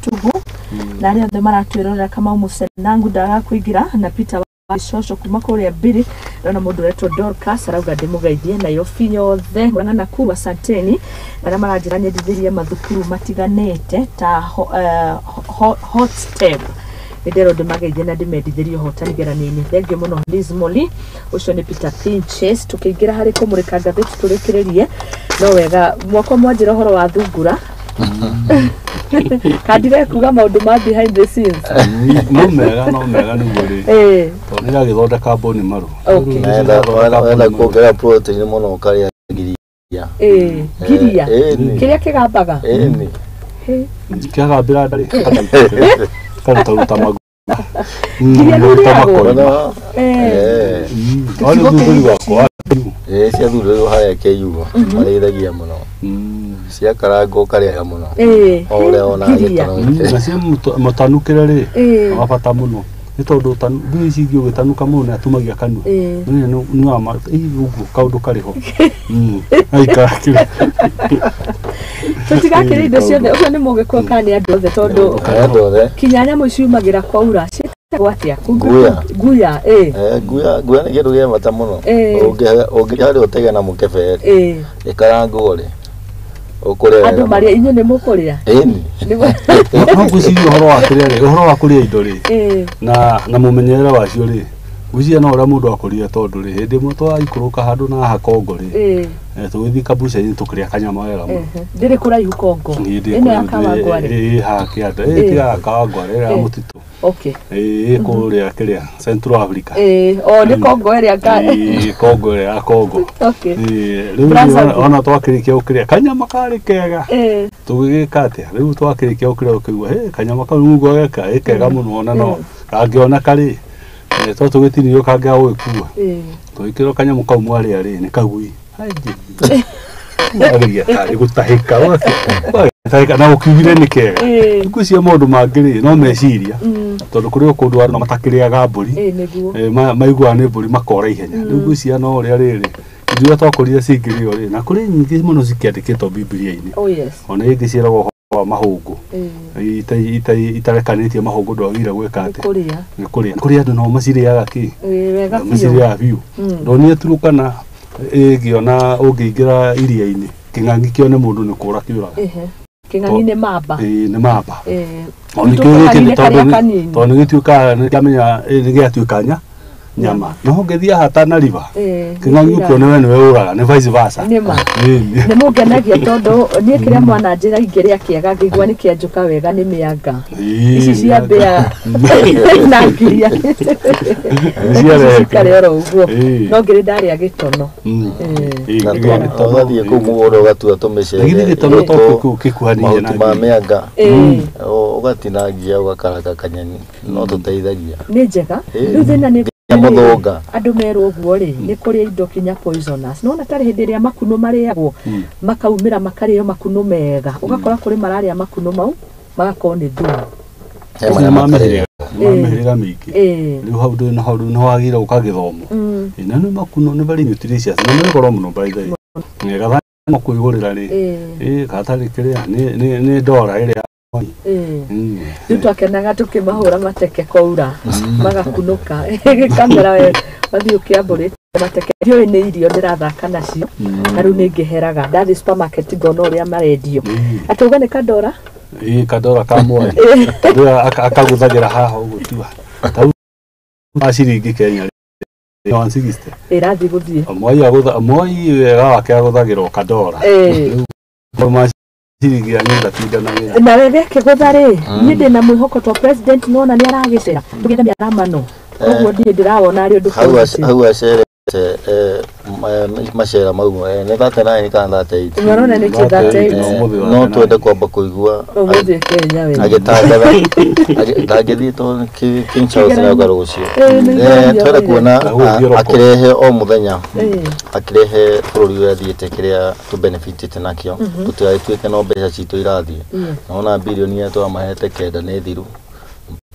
Gĩtugu na arĩa othe maratwĩrorera. Kamau Mũcenangu ndaga kũingĩra na Peter wa Coco kuma kũrĩa Mbiri. Ndona mũndũ ũretwo Dorcas arauga ndĩmũgeithie Nairobi yothe. Mũrang'a Nakuru, asanteni. Arĩa maranjĩra nyendithĩrie mathukuru matiganĩte ta Hot Step, nĩ nderwo ndĩmageithie na ndĩmendithĩrie ũhotani geranio-inĩ. Thengiũ mũno, Liz Molly. Ũcio nĩ Peter Pinches. Tũkĩingĩra harĩ kũmũrĩka ngathĩti tũrĩkĩrĩrie no wega mwaka mwanjĩra ũhoro wa thungura kandige kuga maũndũ ma behind the scenes. No mega, no mega nĩguo rĩ, tondũ nĩ iragĩthondeka bone marrow. Wenda kuongerera protein mũno, ũkarĩa ngiria. Ĩĩ, ngiria. Ĩni. Kĩrĩa kĩgambaga? Ĩni. Hĩ. Kĩagambĩra ndarĩ karutaruta magu. Ngiria nĩ irĩagwo? Ona. No nĩ thundũri wakwa. Ĩĩ, cia thundũri harĩa KU marĩithagia mũno, ciakarangwo ũkarĩa mũno. O ũrĩa wona. Ngiria. Gĩtono. Na cia mũtanukĩre rĩ, wa bata mũno nĩ tondũ mbia ici ingĩ ũgĩtanuka mũno nĩ atumagia kanua. Nĩ wama ũguo kaũndũ karĩ ho. Aikara kĩrĩ. Tũtigakĩrĩa indo ciothe ũguo nĩ mũgĩkũyũ kana nĩ andũ othe, tondũ Andũ othe. Kinya nyamũ ciumagĩra kwaura ciĩtagwo atĩa? Nguya. Nguya, ĩĩ. Nguya, nguya nĩ kĩndũ gĩa bata mũno. Ũngĩ harĩa ũtege na mũkebe rĩ, ĩkarangwo rĩ, ũkũrĩa Andũ wega marĩa mũno. Inyuĩ nĩ mũkũrĩa? Ĩni. No ngwĩciria ũhoro wa kĩrĩa rĩ, ũhoro wa kũrĩa indo rĩ, na mũmenyerere wacio rĩ, ngwĩciria no ũrĩa mũndũ akũrire, tondũ rĩ, hĩndĩ ĩmwe twaikũrũka handũ na haha Kongo rĩ, tũgĩthiĩ kabuca-inĩ tũkĩrĩa kanyama wega mũno. Ndĩrĩ kũraihu Kongo? Hĩndĩ Ĩno ya Kawangware? Ĩĩ, haha kĩanda. Tiga Kawangware, ĩrĩa ya mũtitũ. Ĩĩ, kũrĩa kĩrĩa Central Africa. Ĩĩ, o nĩ Kongo ĩrĩa nga. Ĩĩ, Kongo ĩrĩa ya Kongo. Ĩĩ, rĩu Brazzaville. ona twakĩrĩkia gũkĩrĩa kanyama karĩ kega, tũgĩgĩka atĩa? Rĩu twakĩrĩkia gũkĩrĩa ũkĩigua hĩ kanyama kau rĩu geka ĩ kega mũno, ona no kangĩoneka rĩ, to tũgĩtinirio kangĩaga gũgĩkua. Tũgĩkĩrwo kanyamũ kau mwarĩa rĩ, nĩ kagui. Ageria tarĩ gũtahĩka, ũgatahĩka na ũkiugire nĩ kega. Ngwĩciria maũndũ mangĩ rĩ, no meciria, tondũ kũrĩ o kũndũ andũ matakĩrĩaga mbũri. Ĩĩ, nĩguo. Maiguaga nĩ mbũri makora ihenya. Rĩu ngwĩciria no ũrĩa rĩrĩ indo iria twakũrire cingĩrĩo rĩ, na kũrĩ nyingĩ mũno cikĩandĩkĩtwo Bibilia-inĩ. Ona ingĩ ciĩragwo ũhoro wa mahũngũ, itarekanĩtie mahũngũ ndwagĩrĩire gwĩka Nĩ atĩ kũrĩa. Nĩ kũrĩa. Kũrĩ andũ nao macirĩaga kĩ? Ĩĩ, wega biũ. Macirĩaga biũ. Ndonire Turukana ĩngĩona ũngĩingĩra iria-inĩ kĩng'ang'i kĩone mũndũ nĩ kũra kĩũraga. Ehe. Kĩng'ang'i nĩ mamba. Ĩĩ, nĩ mamba. O Gwitũ nĩkĩo gĩkĩ kĩng'ang'i nĩ nĩ tondũ karĩa kanini. Tondũ nĩ gĩtuĩkaga nĩ kĩamenya nĩ gĩatuĩka nyama, no ũngĩthiĩ haha Tana River, kĩng'ang'i ũkĩone we nĩwe ũraga, nĩ vice versa. Nĩ ma. Ĩĩ. Nĩ mũngenagia, tondũ niĩ kĩrĩa mwana njĩra ingĩrĩa kĩega ngĩigua nĩ kĩanjũka wega nĩ mĩanga. Ici cia mbĩa na ngiria Ciarehe. Cikare oro ũguo. No ngĩrĩ ndarĩa gĩtono. Na ũgathiĩ kũu mũgũnda ũgatua tũmĩcere. Na githĩ gĩtono to kĩkuhanĩirie na mahuti ma ngiria? mĩanga, ũgatinangia ũgakaranga kanyeni, no tũteithagia. Nĩ njega. Rĩu thĩna nĩ Nginya mũthũnga. Andũ merwo ũguo rĩ, nĩ kũrĩa indo kinya poisonous. Nona tarĩ hĩndĩ ĩrĩa makunũ marĩagwo, makaumĩra makarĩo makunũ mega, ũgakora kũrĩ mararĩa makunũ mau magakorwo nĩ thumu. He Nĩ marĩa ma matarĩagwo. mĩhĩrĩga, nĩ ma mĩhĩrĩga mĩingĩ. Rĩu hau ndĩ naho, rĩu nĩho wagĩrĩire ũkagĩthomwo. Na nĩ makunũ nĩ very nutritious na nĩ goro mũno, by the way. Gatha no kwĩgũrĩra rĩ, gatarĩ kĩrĩa nĩ ndora ĩrĩa. Rĩu twakenaga tũkĩmahũra mateke kwaura magakunũka gĩkamera we wathiĩ ũkĩambũrĩte mateke, ndiũĩ nĩ irio ndĩrathaka nacio. Na rĩu nĩ ngĩheraga ndathiĩ supermarket ngona ũrĩa marendio, atĩ uga nĩ kandora. Ĩĩ, kandora ka mwari. Rĩu akagũthagĩra haha ũguo tua tau ma ciringi Kenya rĩ, 160. Ĩrathiĩ gũthiĩ. Moi agũtha Moi wega wake agũthagĩra o kandora. Rĩu ma ciringi ya ndatindanagĩra. Na we gĩkĩgũtha rĩ, niĩ ndĩna mwĩhoko to president nona nĩ aragĩcera tũgĩetha mĩaramano, koguo ndirĩ ndĩrawona arĩ ũndũ Hau positive. Hau acerete macera mau nĩ 39 kana 38. Marona nĩ kĩ 38? Ũmũthĩ wa No 39. twende kwamba kũigua Ũmũthĩ Kenya we. agĩtangatha ndangĩthiĩ to King Charles nĩoka rũciũ. Ĩĩ, nĩ igeranio Twende oire. kuona Na gũthiĩ roko. akĩrehe o mũthenya, akĩrehe bũrũri ũrĩa athiĩte, kĩrĩa tũbenefitĩte nakĩo, tũtigagĩtuĩke no mbeca citũ irathiĩ. Naona birioni iria twamahete kenda nĩ thiru,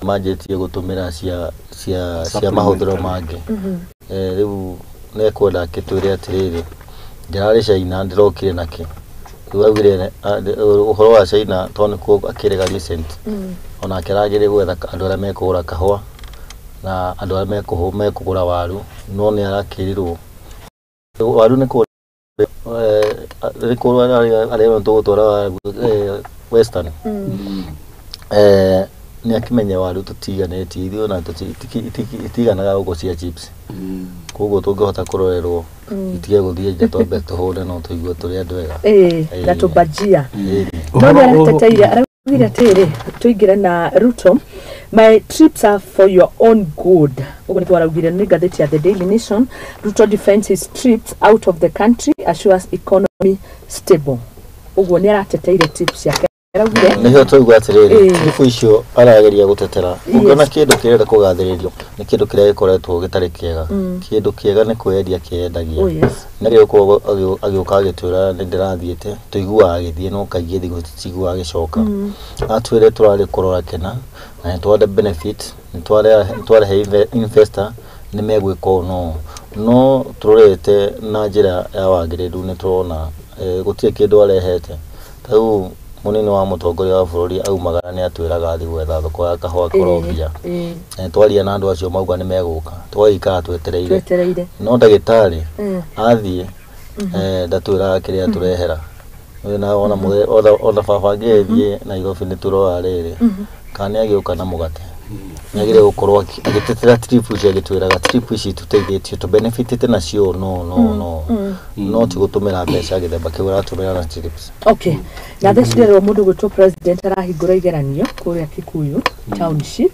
manjĩtie gũtũmĩra cia mahũthĩro mangĩ. Rĩu nĩ ekwenda akĩtwĩre atĩrĩrĩ, ndĩrarĩ China ndĩrokire nakĩ, Rĩu augire ũhoro wa China tondũ nĩkuo akĩrega recent. Onake aragĩrĩire gwetha andũ arĩa mekũgũra kahũa na andũ arĩa mekũgũra waru, no nĩ arakĩrirwo waru nĩ kũ nĩ kũ arĩa tũgũtwara waru Western. Nĩ akĩmenye waru tũtiganĩtie ithuĩ ona itiganaga gũkũ cia chips. Koguo tũngĩhota kũrorerwo itige gũthiĩ nja twambe tũhũne no tũigue tũrĩ andũ ega. Na tũbajia. No nĩ arateteire, araugire atĩrĩrĩ, tũingĩre na Ruto, my trips are for your own good. Ũguo nĩguo araugire nĩ ngathĩti ya The Daily Nation. Ruto defends his trips out of the country, assures economy stable. Ũguo nĩ arateteire trips ciake. Araugire nĩho twaigua atĩrĩrĩ, trip icio arageria gũtetera. Ũngĩona kĩndũ kĩrenda kũgathĩrĩrio nĩ kĩndũ kĩrĩa gĩkoretwo gĩtarĩ kĩega. Kĩndũ kĩega nĩ kwĩyendia kĩendagia. Nĩ gũkorwo agĩũka agĩtwĩra nĩ ndĩrathiĩte, tũiguaga agĩthiĩ no kaingĩ thikũ tũtiguaga agĩcoka. Atwĩre tũrarĩ kũrora Kena na nĩ tware benefit, nĩ twarehe investor nĩ megwĩka ũũ no no tũrorete na njĩra ya wagĩrĩru nĩ tũrona gũtirĩ kĩndũ arehete. Ta rĩu mũnini wa mũtongoria wa bũrũri aumagara nĩ atwĩraga athiĩ gwetha thoko ya kahũa Colombia. Twaria na andũ acio mauga nĩ megũka, tũgagĩikara twetereire. No ndagĩtarĩ athiĩ ndatwĩraga kĩrĩa atũrehera. Na ona ona baba angĩthiĩ Nairobi nĩ tũroa rĩrĩ kana nĩ agĩũka na mũgate. Nĩ agĩrĩire gũkorwo agĩtetera trip ici, agĩtwĩraga trip ici tũteithĩtio tũbenefitĩte nacio no no no no ti gũtũmĩra mbeca gĩthemba kĩu aratũmĩra na trips. Okay. Na thaa ici ndĩrerwo mũndũ gwĩtwo president arahingũra igeranio kũrĩa Kikuyu township.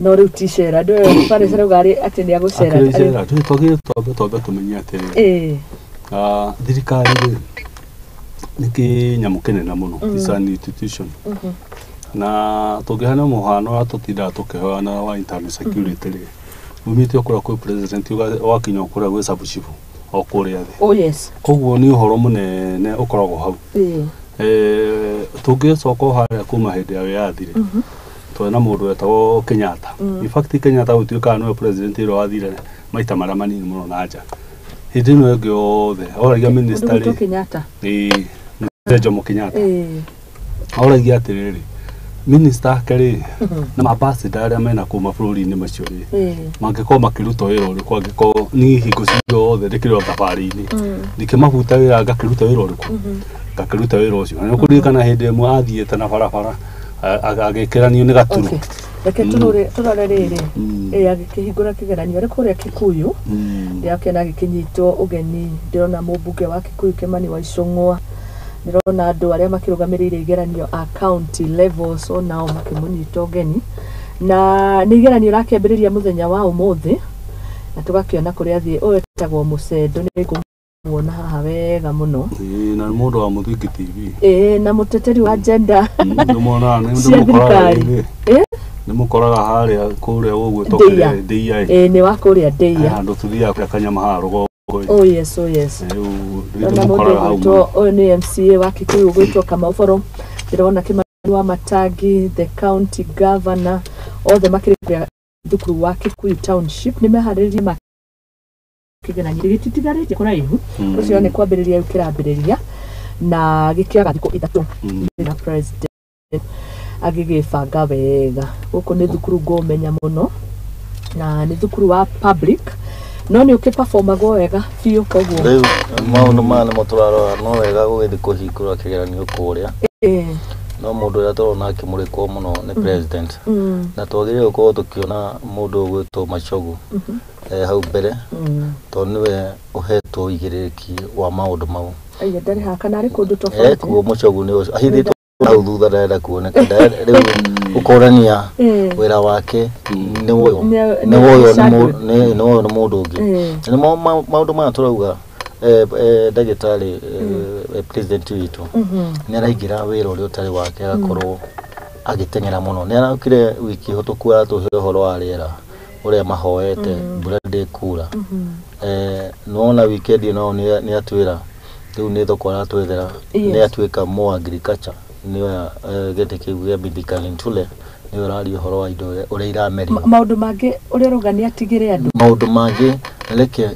No rĩu ti cera, ndũĩ Paris arauga atĩ nĩ agũcera. Akĩrĩ cera, twagĩrĩire twambe tũmenye atĩrĩrĩ. Thirikari rĩ nĩ kĩnyamũ kĩnene mũno, it's an institution. Na tũngĩheana mũhano ũrĩa tũtindaga tũkĩhoyana wa internal security rĩ, umĩte o kũrĩa kwĩ president wakinya o kũrĩa gwĩ sub chief o kũrĩa thĩ. Oh yes. Koguo nĩ ũhoro mũnene ũkoragwo hau. Tũngĩcoka o harĩa kuma hĩndĩ ya wĩyathi rĩ, twarĩ na mũndũ wetagwo Kenyatta. In fact Kenyatta gũtuĩkaga nĩwe president ũrĩa wathire maita marĩa manini mũno na nja. Hĩndĩ ĩno ĩngĩ yothe oragia minister rĩ, Kenyatta. Mzee Jomo Kenyatta. Oragia atĩrĩrĩ, minister ake rĩ na ambassador arĩa mena kuma bũrũri-inĩ macio rĩ, mangĩkorwo makĩruta wĩra ũrĩkũ angĩkorwo niĩ hingo ciothe ndĩkĩrĩ o thabarĩ-inĩ, ndikĩmabuta wĩra ngakĩruta wĩra ũrĩkũ, ngakĩruta wĩra ũcio. Na nĩũkũririkana hĩndĩ ĩmwe athiĩte na barabara agĩkĩranio nĩ gaturu. Reke tũrore rĩrĩ, agĩkĩhingũra kĩgeranio arĩ kũrĩa Kikuyu, ndĩrakĩona agĩkĩnyitwo ũgeni, ndĩrona mũmbunge wa Kikuyu Kimani wa Ichung'wa, ndĩrona andũ arĩa makĩrũgamĩrĩire igeranio a county levels onao makĩmũnyita ũgeni. Na nĩ igeranio rakĩambĩrĩria mũthenya wa ũmũthĩ, na tũgakĩona kũrĩa athiĩ. Ũyũ etagwo Mũcendo, nĩ ngũmuona haha wega mũno. Na nĩ mũndũ wa Mũthingi TV. Na mũteteri wa gender cia thirikari. Nĩ mũkoraga harĩa kũrĩa ũgwĩtwo kĩrĩa Ndeia. Nĩ wa kũrĩa Ndeia. Handũ tũthiaga kũrĩa kanyama haha rũgongo. Oh yes, oh yes. Ndĩna mũndũ ũgwĩtwo ũyũ nĩ MCA wa Kikuyu ũgwĩtwo Kamau Boro. Ndĩrona Kimani wa Matangi, the county governor, othe makĩrĩ kũrĩa thukuru wa Kikuyu township nĩ meharĩrĩrie kĩgeranio gĩtitigarĩtie kũraihu. Ũcio nĩ kwambĩrĩria rĩu kĩrambĩrĩria na gĩkĩaga thikũ ithatũ na president agĩgĩbanga wega. Gũkũ nĩ thukuru ngũmenya mũno na nĩ thukuru wa public, no nĩ ũkĩperformagwo wega biũ. Koguo rĩu maũndũ maya nĩmo tũrarora, no wega gũgĩthiĩ kũhingũra kĩgeranio kũrĩa, no mũndũ ũrĩa tũrona akĩmũrĩkwo mũno nĩ president, na twagĩrĩire gũkorwo tũkĩona mũndũ ũgwĩtwo Machogu hau mbere, tondũ nĩwe ũhetwo ũigĩrĩrĩki wa maũndũ mau. Ndarĩ haha kana arĩ kũndũ tofauti? Ekuo Machogu nĩ ũcio ahithĩtwo hau thutha, ndarenda kuoneka. Rĩu ũkonania wĩra wake nĩ woywo nĩ mũndũ ũngĩ. Nĩ maũndũ maya tũrauga ndagĩtarĩ president witũ nĩ araingĩra wĩra ũrĩa ũtarĩ wake, agakorwo agĩteng'era mũno. Nĩ araukire wiki hũtũku aratũhe ũhoro wa rĩera ũrĩa mahoete mbura ndĩkura. Nĩwona weekend ĩno nĩ atwĩra rĩu nĩ thoko aratwethera, nĩ atuĩka more agriculture, nĩoya gĩtĩ kĩu gĩa Mithika Lintule, nĩwe ũraria ũhoro wa indo ũrĩa iramerio. Maũndũ mangĩ ũrĩa ũrauga nĩ atigĩre andũ. Maũndũ mangĩ reke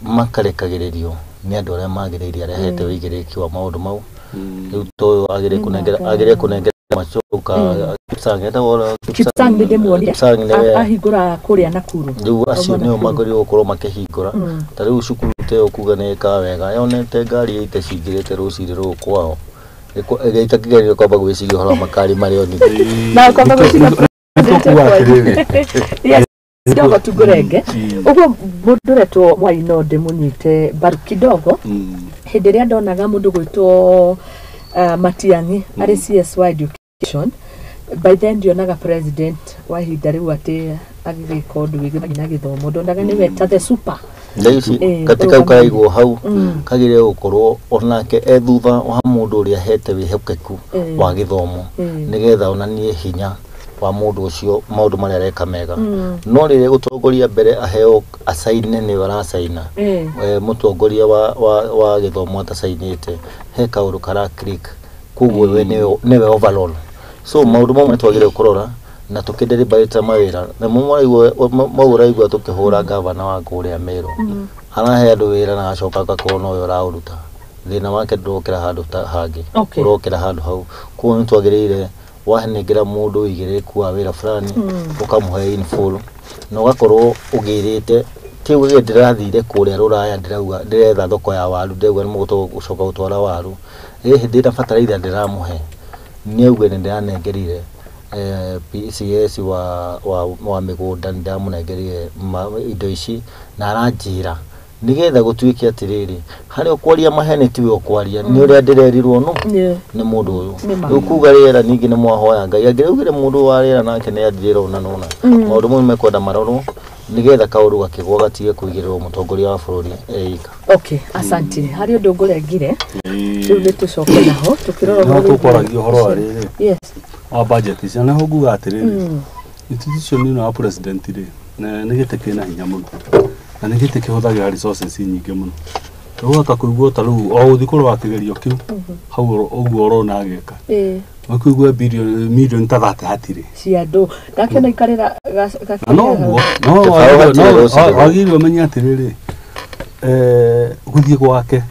makarekagĩrĩrio nĩ andũ arĩa magĩrĩire, arĩa ahete ũigĩrĩrĩki wa maũndũ mau. Rĩu toyo agĩrĩire kũnengera macoka Kipsang etagwo Kipsang nĩ ndĩmuonire Kipsang nĩwe ahingũra kũrĩa Nakuru. Rĩu acio nĩo magĩrĩirwo gũkorwo makĩhingũra. Ta rĩu cukuru ta ĩyo kuga nĩ ĩkaga wega, yonete ngari ite cingĩrĩte rũcinĩ rũũ kwao, ĩgĩita kĩgerio kwamba gwĩciria ũhoro wa makari marĩa onire. Na kwamba gwĩciria Nĩtũkuga atĩrĩrĩ. Yes, kidogo tugurenge uguo mundu uretwo Mwai no ndimunyite mbaru kidogo. Hĩndĩ ĩrĩa ndonaga mũndũ gwĩtwo Matiang'i arĩ CS wa education, by then ndionaga president wa ihinda rĩu atĩ agĩgĩka ũndũ wĩgiĩ na gĩthomo, ndonaga nĩwe ta the super. Thaa ici gatĩ kau karaigwo hau kagĩrĩire gũkorwo onake e thutha wa mũndũ ũrĩa ahete wĩhokeku wa gĩthomo, nĩgetha onanie hinya wa mũndũ ũcio maũndũ marĩa areka mega. No rĩrĩa gũtongoria mbere aheo acaine nĩwe aracaina, mũtongoria wa gĩthomo atacainĩte, he kaũndũ kara click, koguo we nĩwe overall. So maũndũ mamwe twagĩrĩirwo kũrora na tũkĩdeliberate mawĩra. Na mau ũraigua tũkĩhũra gavana wa kũrĩa Meru, arahe andũ wĩra na agacoka agakorwo nowe ũraũruta. Thĩna wake ndũrokĩra handũ ta hangĩ, ũrokĩra handũ hau. Koguo nĩ twagĩrĩire wanengera mũndũ ũigĩrĩrĩku wa wĩra fulani, ũkamũhe in full, na ũgakorwo ũgĩrĩte ti ũgĩ ndĩrathire kũrĩa rũraya ndĩrauga ndĩretha thoko ya waru, ndĩrauga nĩ mũgũcoka gũtwara waru, ĩ ndĩna bataraitha ndĩramũhe, nĩ auge nĩ ndĩranengerire PCS wa mĩgũnda nĩ ndĩramũnengerire indo ici na aranjĩra nĩgetha gũtuĩke atĩrĩrĩ harĩa ũkwaria maheni tiwe ũkwaria nĩ ũrĩa ndĩrerirwo no nĩ mũndũ ũyũ. Rĩu kuga rĩera ningĩ nĩ mwahoya Ngai angĩraugire mũndũ wa rĩera nake nĩ athirĩra ũna na ũna. Maũndũ mau mekwenda marorwo nĩgetha kaũndũ gakĩgwa gatige kũigĩrĩrwo mũtongoria wa bũrũri eika. Okay, asante. Harĩ ũndũ ngũrengire rĩu nĩ tũcoke naho tũkĩrora no tũkwaragia ũhoro wa rĩrĩ. Yes. Wa budget icio naho nguga atĩrĩrĩ, institution ĩno ya president rĩ nĩ gĩtĩ kĩna hinya mũno na nĩ gĩtĩ kĩhũthagĩra resources nyingĩ mũno. Ũhota kũigua ta rĩu o gũthiĩ kũrora kĩgerio kĩu hau ũguo ũrona agĩka ũkũigua bilioni ta 30 hatirĩ cia andũ ndakĩona ikarĩra. No ũguo no wagĩrĩirwo ũmenye atĩrĩrĩ, gũthiĩ gwake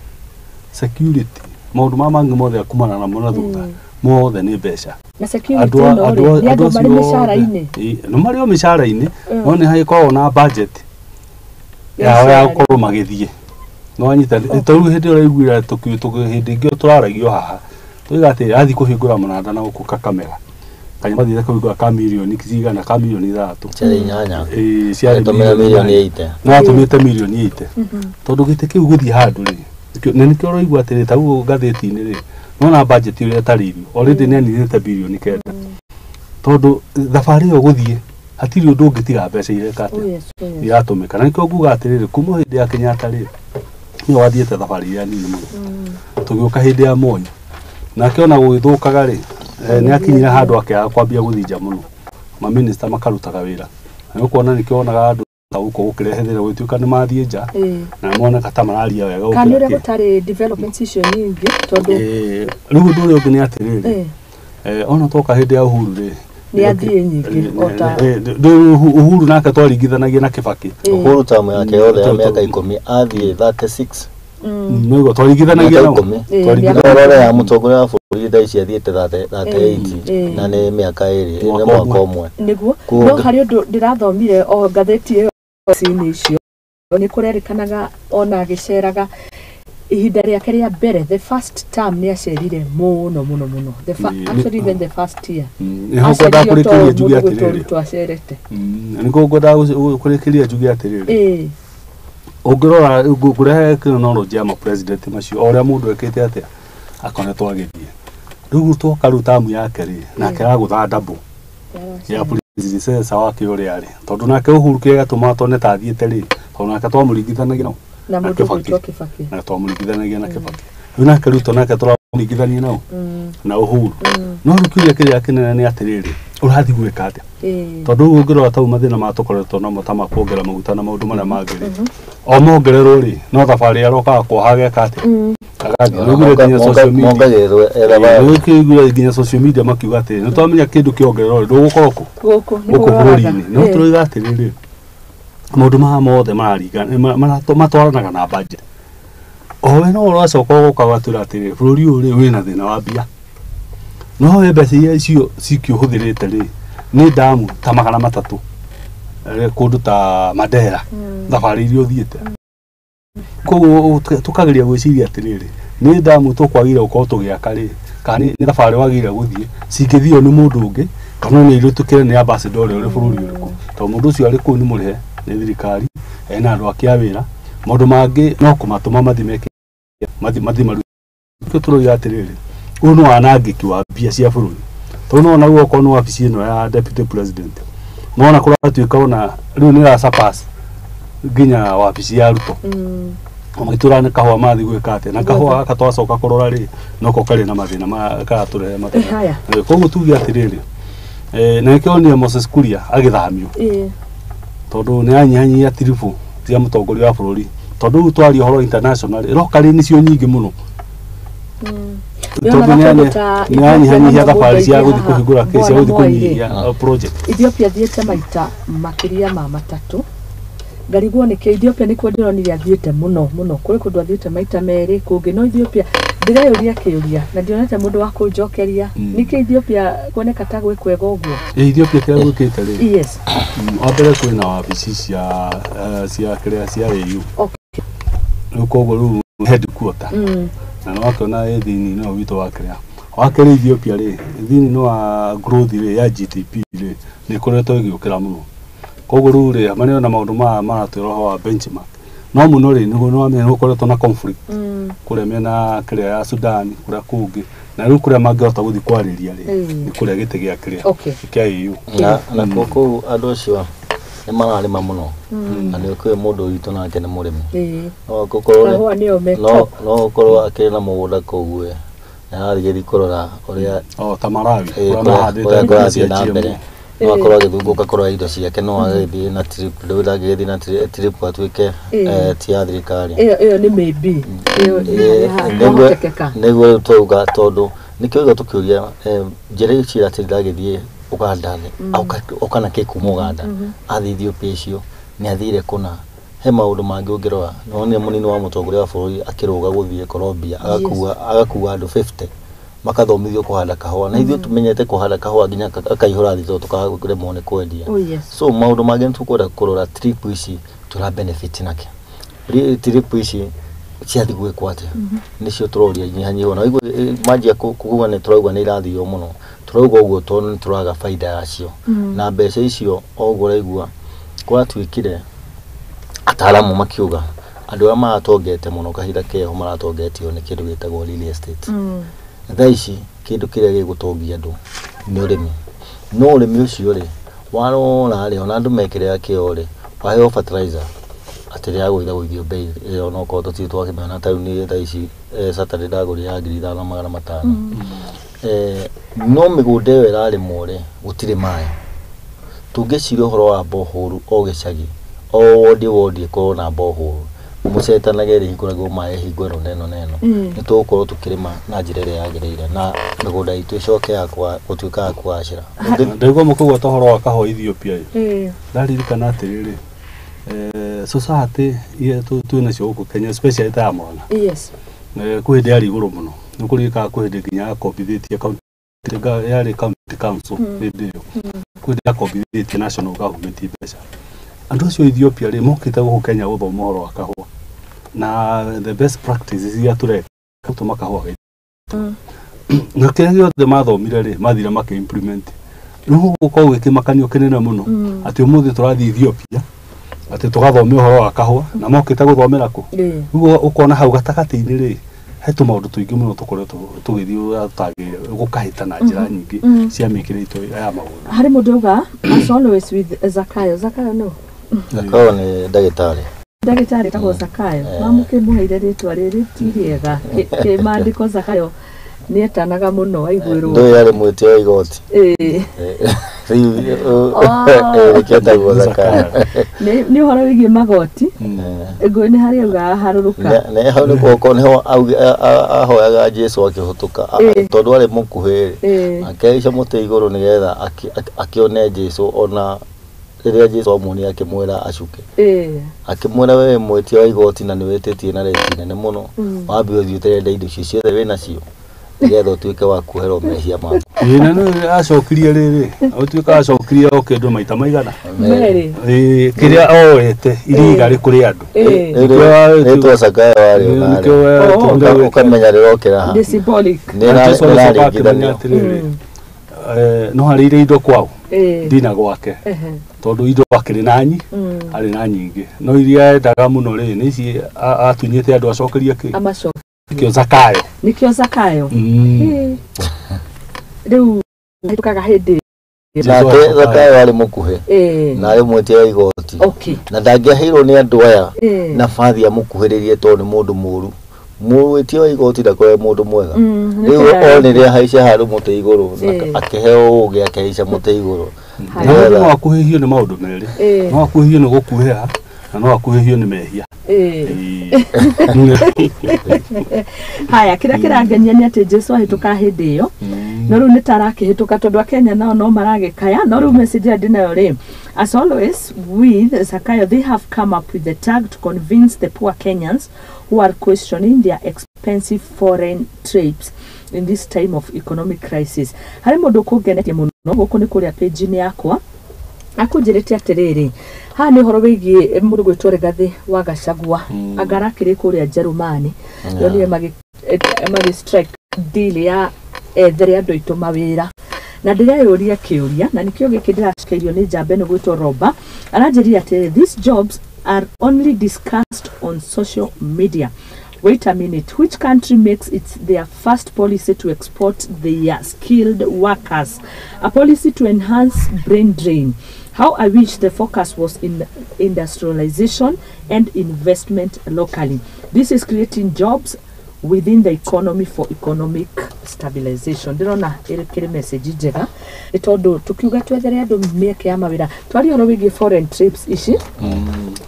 security maũndũ maya mangĩ mothe akumana namo na thutha mothe nĩ mbeca. Na security no rĩ nĩ andũ marĩ mĩcara-inĩ, no marĩ o mĩcara-inĩ, no nĩ hagĩkoragwo na budget yao ya gũkorwo magĩthiĩ. No anyita ta rĩu hĩndĩ ũraiguire hĩndĩ ĩngĩ tũraragio haha tuiga atĩ athiĩ kũhingũra mũnanda na gũkũ Kakamega kanyamũ athire kũhingũra ka mirioni cigana ka mirioni 3 ciarĩ 8, ciarĩ mirioni 8, no atũmĩte mirioni 8 tondũ gĩtĩ kĩu gũthiĩ handũ rĩ na nĩkĩo ũraigua atĩrĩ ta ũguo ngathĩti-inĩ rĩ nona budget ũrĩa ĩtarĩirio already nĩ aninĩte bilioni 9 tondũ thabarĩ ĩyo gũthiĩ hatirĩ ũndũ ũngĩtiga mbeca ireka atĩa iratũmĩka. Na nĩkĩo nguga atĩrĩrĩ kuma hĩndĩ ya Kenyatta rĩ nĩwe wathiĩte thabarĩ iria nini mũno, tũgĩũka hĩndĩ ya Moi nake ona gũgĩthũkaga rĩ nĩ akinyire handũ akĩaga kwambia gũthinja mũno, maminista makarutaga wĩra na nĩũkuona nĩkĩo wonaga andũ ta gũkũ gũkĩrehe thĩna gũgĩtuĩka nĩ mathiĩ nja na moneka ta mararia wega gũkĩra kana ũrĩa gũtarĩ development icio nyingĩ tondũ rĩu ũndũ ũrĩa ũngĩ nĩ atĩrĩrĩ ona twoka hĩndĩ ya Uhuru rĩ nĩ athiĩ nyingĩ o ta Uhuru nake twaringithanagia na Kibaki. Uhuru tamu yake yothe ya mĩaka 10 athiĩ 36 nĩguo twaringithanagia nao twaringithanagia ya mũtongoria wa bũrũri thaa ici athiĩte 38 na nĩ mĩaka 2 nĩ mwaka ũmwe nĩguo. No harĩ ũndũ ndĩrathomire o ngathĩti ĩyo inĩ icio nĩ kũrerĩkanaga ona agĩceraga ihinda rĩake rĩa mbere the first term nĩ acerire mũno mũno mũno actually even the first year nĩho ngwendaga kũrĩkĩria njuge atĩrĩrĩ acerete nĩguo ngwendaga kũrĩkĩria njuge atĩrĩrĩ ũngĩrora ngũrehe tekinoronjĩ ya mapresident macio o ũrĩa mũndũ ekĩte atĩa akoretwo agĩthiĩ rĩu twoka rĩu tamu yake rĩ nake aragũtha double ya predecessor wake ũrĩa arĩ tondũ nake Uhuru kĩrĩa gĩatũmaga tuone ta athiĩte rĩ tondũ nake twamũringithanagia na mũndũ gwĩtwo Kibaki na twamũringithanagia na Kibaki rĩu nake Ruto nake tũramũringithania nao na Uhuru. No rĩu kĩũria kĩrĩa kĩnene nĩ atĩrĩrĩ ũrathiĩ gwĩka atĩa tondũ ũguo ũngĩrora tau mathĩna maya tũkoretwo namo ta ma kuongerera maguta na maũndũ marĩa mangĩ rĩ o mongererwo rĩ no thabarĩ arokaga kuoha ageka atĩa agathiĩ. Nĩũiguire nginya social media nĩũiguire nginya social media makiuga atĩrĩ nĩ twamenya kĩndũ kĩongererwo rĩ ndũgũkorwo kũ gũkũ bũrũri-inĩ. No tũroiga atĩrĩrĩ maũndũ maya mothe mararingana matwaranaga na budget. O O we no ũracoka ũgoka ũgatwĩra atĩrĩ bũrũri ũyũ rĩ wĩna thĩna wa mbia, no we mbeca iria icio cikĩũhũthĩrĩte rĩ nĩ ndamu ta 300 kũndũ ta Mandera thabarĩ iria ũthiĩte. Koguo tũkageria gwĩciria atĩrĩrĩ, nĩ ndamu tũkwagĩrĩire gũkorwo tũgĩaka rĩ, kana nĩ thabarĩ wagĩrĩire gũthiĩ cingĩthio nĩ mũndũ ũngĩ, kana nĩ irĩtũkĩre nĩ ambassador ũrĩa ũrĩ bũrũri ũrĩkũ, tondũ mũndũ ũcio arĩ kũu nĩ mũrĩhe nĩ thirikari, ena andũ ake a wĩra, maũndũ mangĩ no kũmatũma mathiĩ meke mathiĩ marute. Tũroiga atĩrĩrĩ, ũyũ nĩ wanangĩki wa mbia cia bũrũri, tondũ no ona okorwo nĩ wabici ĩno ya deputy president, nona kũratuĩka ona rĩu nĩ ĩra surpass nginya wabici ya Ruto. Magĩtwĩra nĩ kahũa mathiĩ gwĩka atĩa, na kahũa gaka twacoka kũrora rĩ, noko karĩ na mathĩna karatũrehe mathĩna. Haya. Koguo tuge atĩrĩrĩ, na nĩkĩo onire Moses Kuria agĩthamio, tondũ nĩ anyihanyihia tiribu cia mũtongoria wa bũrũri, tondũ rĩu twaria ũhoro international ĩroka rĩ nĩcio nyingĩ mũno, tondũ Nĩonaga nĩ kũndũ ta nĩ anyihanyihia Ethiopia na thabarĩ cia mũgũnda gũthiĩ kũhingũra haha, cia gũthiĩ Bwana Moi rĩ. kũnyihia project. Ethiopia thiĩte maita makĩria ma matatũ, ngarigwo nĩkĩ Ethiopia nĩkuo ndĩronire athiĩte mũno mũno, kũrĩ kũndũ athiĩte maita merĩ kũngĩ, no Ethiopia ndĩreyũria kĩũria na ndionete mũndũ wa kũnjokeria, nĩkĩ Ethiopia kuoneka ta gwĩ kwega ũguo? Ethiopia kĩrĩa gwĩkĩte rĩ, wa mbere kwĩna wabici cia cia kĩrĩa cia AU. Rĩu koguo rĩu headquarter na nĩ wakĩona ĩ thĩinĩ no witũ wa kĩrĩa wa kerĩ Ethiopia rĩ, thĩinĩ wa growth rĩ ya GDP rĩ nĩ ĩkoretwo ĩgĩũkĩra mũno, koguo rĩu rĩ marĩ na maũndũ maya maratwĩra ũhoro wa benchmark, no mũno rĩ nĩguo nĩwamenya nĩ gũkoretwo na conflict kũrĩa mĩena kĩrĩa ya Sudan kũrĩa kũngĩ, na rĩu kũrĩa mangĩhota gũthiĩ kwarĩria rĩ nĩ kũrĩa gĩtĩ gĩa kĩrĩa kĩa AU. Na kũu andũ acio nĩ mararĩma mũno, na nĩ ũkĩũĩ mũndũ witũ nake nĩ mũrĩmi. No gũkorwo Kahũa nĩyo me no top. no ũkorwo akĩrĩ na mũgũnda kũu ĩ, nĩ arathiĩ kũrora ũrĩa O ta Malawi kũrĩa kũrĩa mahandĩte kũrĩa indo kũrathiĩ cia na GMO. mbere, no akorwo agĩthungũka kũrora indo ciake, no agĩthiĩ na trip rĩu ndangĩgĩthiĩ na trip atuĩke ti ya thirikari. Ĩyo nĩ maybe ĩyo ĩhotekeka. Nĩguo rĩu twauga, tondũ nĩkĩo iga tũkĩũria njĩra ici atĩ ndagĩthiĩ Uganda oka na kĩ kuma Uganda athiĩ Ethiopia icio nĩ athire kũna, he maũndũ mangĩ ũngĩrora nonire mũnini wa mũtongoria wa bũrũri akĩrũga gũthiĩ Colombia agakua andũ 50 makathomithio kũhanda kahũa, na ithuĩ tũmenyete kũhanda kahũa nginya akaihũra thitoo tũkaremwo nĩ kwendia. Oh yes. So maũndũ mangĩ nĩ tũkwenda kũrora trip ici tũra benefit nake, trip ici ciathiĩ gwĩkwo atĩa, nĩcio tũroria nyihanyihwo na waigua manjia kuga nĩ tũrauga nĩ irathio mũno, tũrauga ũguo tondũ nĩ tũraga baida yacio na mbeca icio. O ũguo ũraigua kũratuĩkire ataaramu makiuga andũ arĩa maratongete mũno kahinda keho maratongetio nĩ kĩndũ gĩtagwo real estate. Thaa ici kĩndũ kĩrĩa gĩgũtongia andũ nĩ ũrĩmi, no ũrĩmi ũcio rĩ warora rĩ, ona andũ mekĩrĩra kĩo rĩ, waheo fertilizer atĩ rĩragũithagũithio bei ĩyo, onokorwo tũtirĩ twakĩmĩona ta rĩu niĩ thaa ici Saturday ndagũrire ya 5500. No mĩgũnda ĩyo ĩrarĩmwo rĩ gũtirĩ maĩ, tũngĩciria ũhoro wa borehole o gĩcagi o wondi wondi ĩkorwo na borehole, mũcetanage ĩrĩhingũragwo maĩ hingo ĩno na ĩno na ĩno, nĩ tũgũkorwo tũkĩrĩma na njĩra ĩrĩa yagĩrĩire na mĩgũnda itũ ĩcoke ya gũtuĩka ya kũgacĩra. Ndaigua mũkĩgweta ũhoro wa kahũa Ethiopia ĩ, ndaririkana atĩrĩrĩ, society iria twĩ nacio gũkũ Kenya, especially ta ya Murang'a, kwĩ hĩndĩ yarĩ igũrũ mũno, nĩ kũririkana kwĩ hĩndĩ nginya yakombithĩtie county yarĩ county council hĩndĩ ĩyo, kwĩ hĩndĩ yakombithĩtie national government mbeca. Andũ acio a Ethiopia rĩ mokĩte gũkũ Kenya gũthoma ũhoro wa kahũa na the best practices iria tũreka gũtũma kahũa gaitũ, na kĩrĩa gĩothe mathomire rĩ mathire makĩ implement. Rĩu gũkorwo gĩkĩmakanio kĩnene mũno atĩ ũmũthĩ tũrathiĩ Ethiopia atĩ tũgathome ũhoro wa kahũa na mokĩte gũthomera kũ. Rĩu ũkona hau gatagatĩ-inĩ rĩ he tũmaũndũ tũingĩ mũno tũkoretwo tũgĩthiĩ ũrĩa tũtagĩrĩire gũkahĩta na njĩra nyingĩ cia mĩkĩre itũ ya maũndũ. Harĩ mũndũ auga as always with Zakayo. Zakayo no Zakayo nĩ ndagĩtarĩ. Ndagĩtarĩ etagwo Zakayo, mamũkĩmũheire rĩtwa rĩrĩ ti rĩega. Kĩmandĩko Zakayo nĩ etanaga mũno aiguĩrwo. Ndũĩ yarĩ mwĩtia wa igoti. Rĩu nĩkĩo etagwo Zakayo. Nĩ ũhoro wĩgiĩ magoti, ngũĩ nĩ harĩa auga harũrũka. Nĩ hau nĩkuo nĩho ahoyaga Jesu akĩhũtũka, tondũ arĩ mũkuhĩ rĩ, akĩhaica mũtĩ igũrũ nĩgetha akĩone Jesu ona Rĩrĩa Jesũ amuonire akĩmwĩra acuke. Akĩmwĩra wewe mwĩtia wa igoti na nĩwĩtĩtie na rĩti nene mũno. Wambe ũthiĩ ũterende indo icio ciothe wĩnacio nĩgetha ũtuĩke wa kuoherwo mehia maku. Ĩĩ na nĩ acokirie rĩrĩ ũtuĩka acokirie o kĩndũ maita maigana Merĩ. Ĩĩ kĩrĩa oete iriga rĩ kũrĩ andũ. Rĩtwa Zakayo warĩ Nĩkĩo ũkamenya rĩrokĩra ha. Nĩ symbolic. Jesu agĩcoka akĩmenya atĩrĩrĩ no harĩire indo kwao ndina gwake tondũ indo akĩrĩ na nyi arĩ na nyingĩ no iria endaga mũno rĩ nĩ ici atunyĩte andũ acokerie kĩ Amacoke. nĩkĩo Zakayo. Nĩkĩo Zakayo. Rĩu hĩtũkaga hĩndĩ nake Zakayo arĩ mũkuhĩ na arĩ mwĩtia wa igoti na ndangĩaheirwo nĩ andũ aya nabathi amũkuhĩrĩrie tondũ nĩ mũndũ mũru. Mwĩtia wa igoti ndakoragwo mũndũ mwega. Rĩu onire ahaica handũ mũtĩ igũrũ akĩheo ũũgĩ akĩhaica mũtĩ igũrũ. No akuhĩhio nĩ maũndũ merĩ, no akuhĩhio nĩ gũkuhĩha na no akuhĩhio nĩ mehia. Haya kĩrĩa kĩrangenia nĩ atĩ Jesu ahĩtũka hĩndĩ ĩyo no rĩu nĩ ta arakĩhĩtũka tondũ akenya nao no maragĩkaya no rĩu message ĩrĩa ndĩnayo rĩ, as always with Zakayo they have come up with the tag to convince the poor Kenyans who are questioning their expensive foreign trips in this time of economic crisis. Harĩ mũndũ ũkũngenetie mũno gũkũ nĩ kũrĩa page-inĩ yakwa akũnjĩrĩte atĩrĩrĩ haha nĩ ũhoro wĩgiĩ mũndũ gwĩtwo Rigathĩ wa Gachagua anga arakĩrĩ kũrĩa Njerumani yonire magĩ strike deal ya ethere andũ aitũ mawĩra na ndĩreyũria kĩũria na nĩkĩo gĩkĩ ndĩracikeirio nĩ njamba ĩno gwĩtwo Roba aranjĩrire atĩrĩ these jobs are only discussed on social media. Wait a minute, which country makes it their first policy to export their skilled workers? A policy to enhance brain drain. How I wish the focus was in industrialization and investment locally. This is creating jobs within the economy for economic stabilization. Ndĩrona ĩrĩ message njega nĩ tondũ tukiuga twethere andũ mĩeke ya mawĩra twaria ũhoro wĩgiĩ foreign trips ici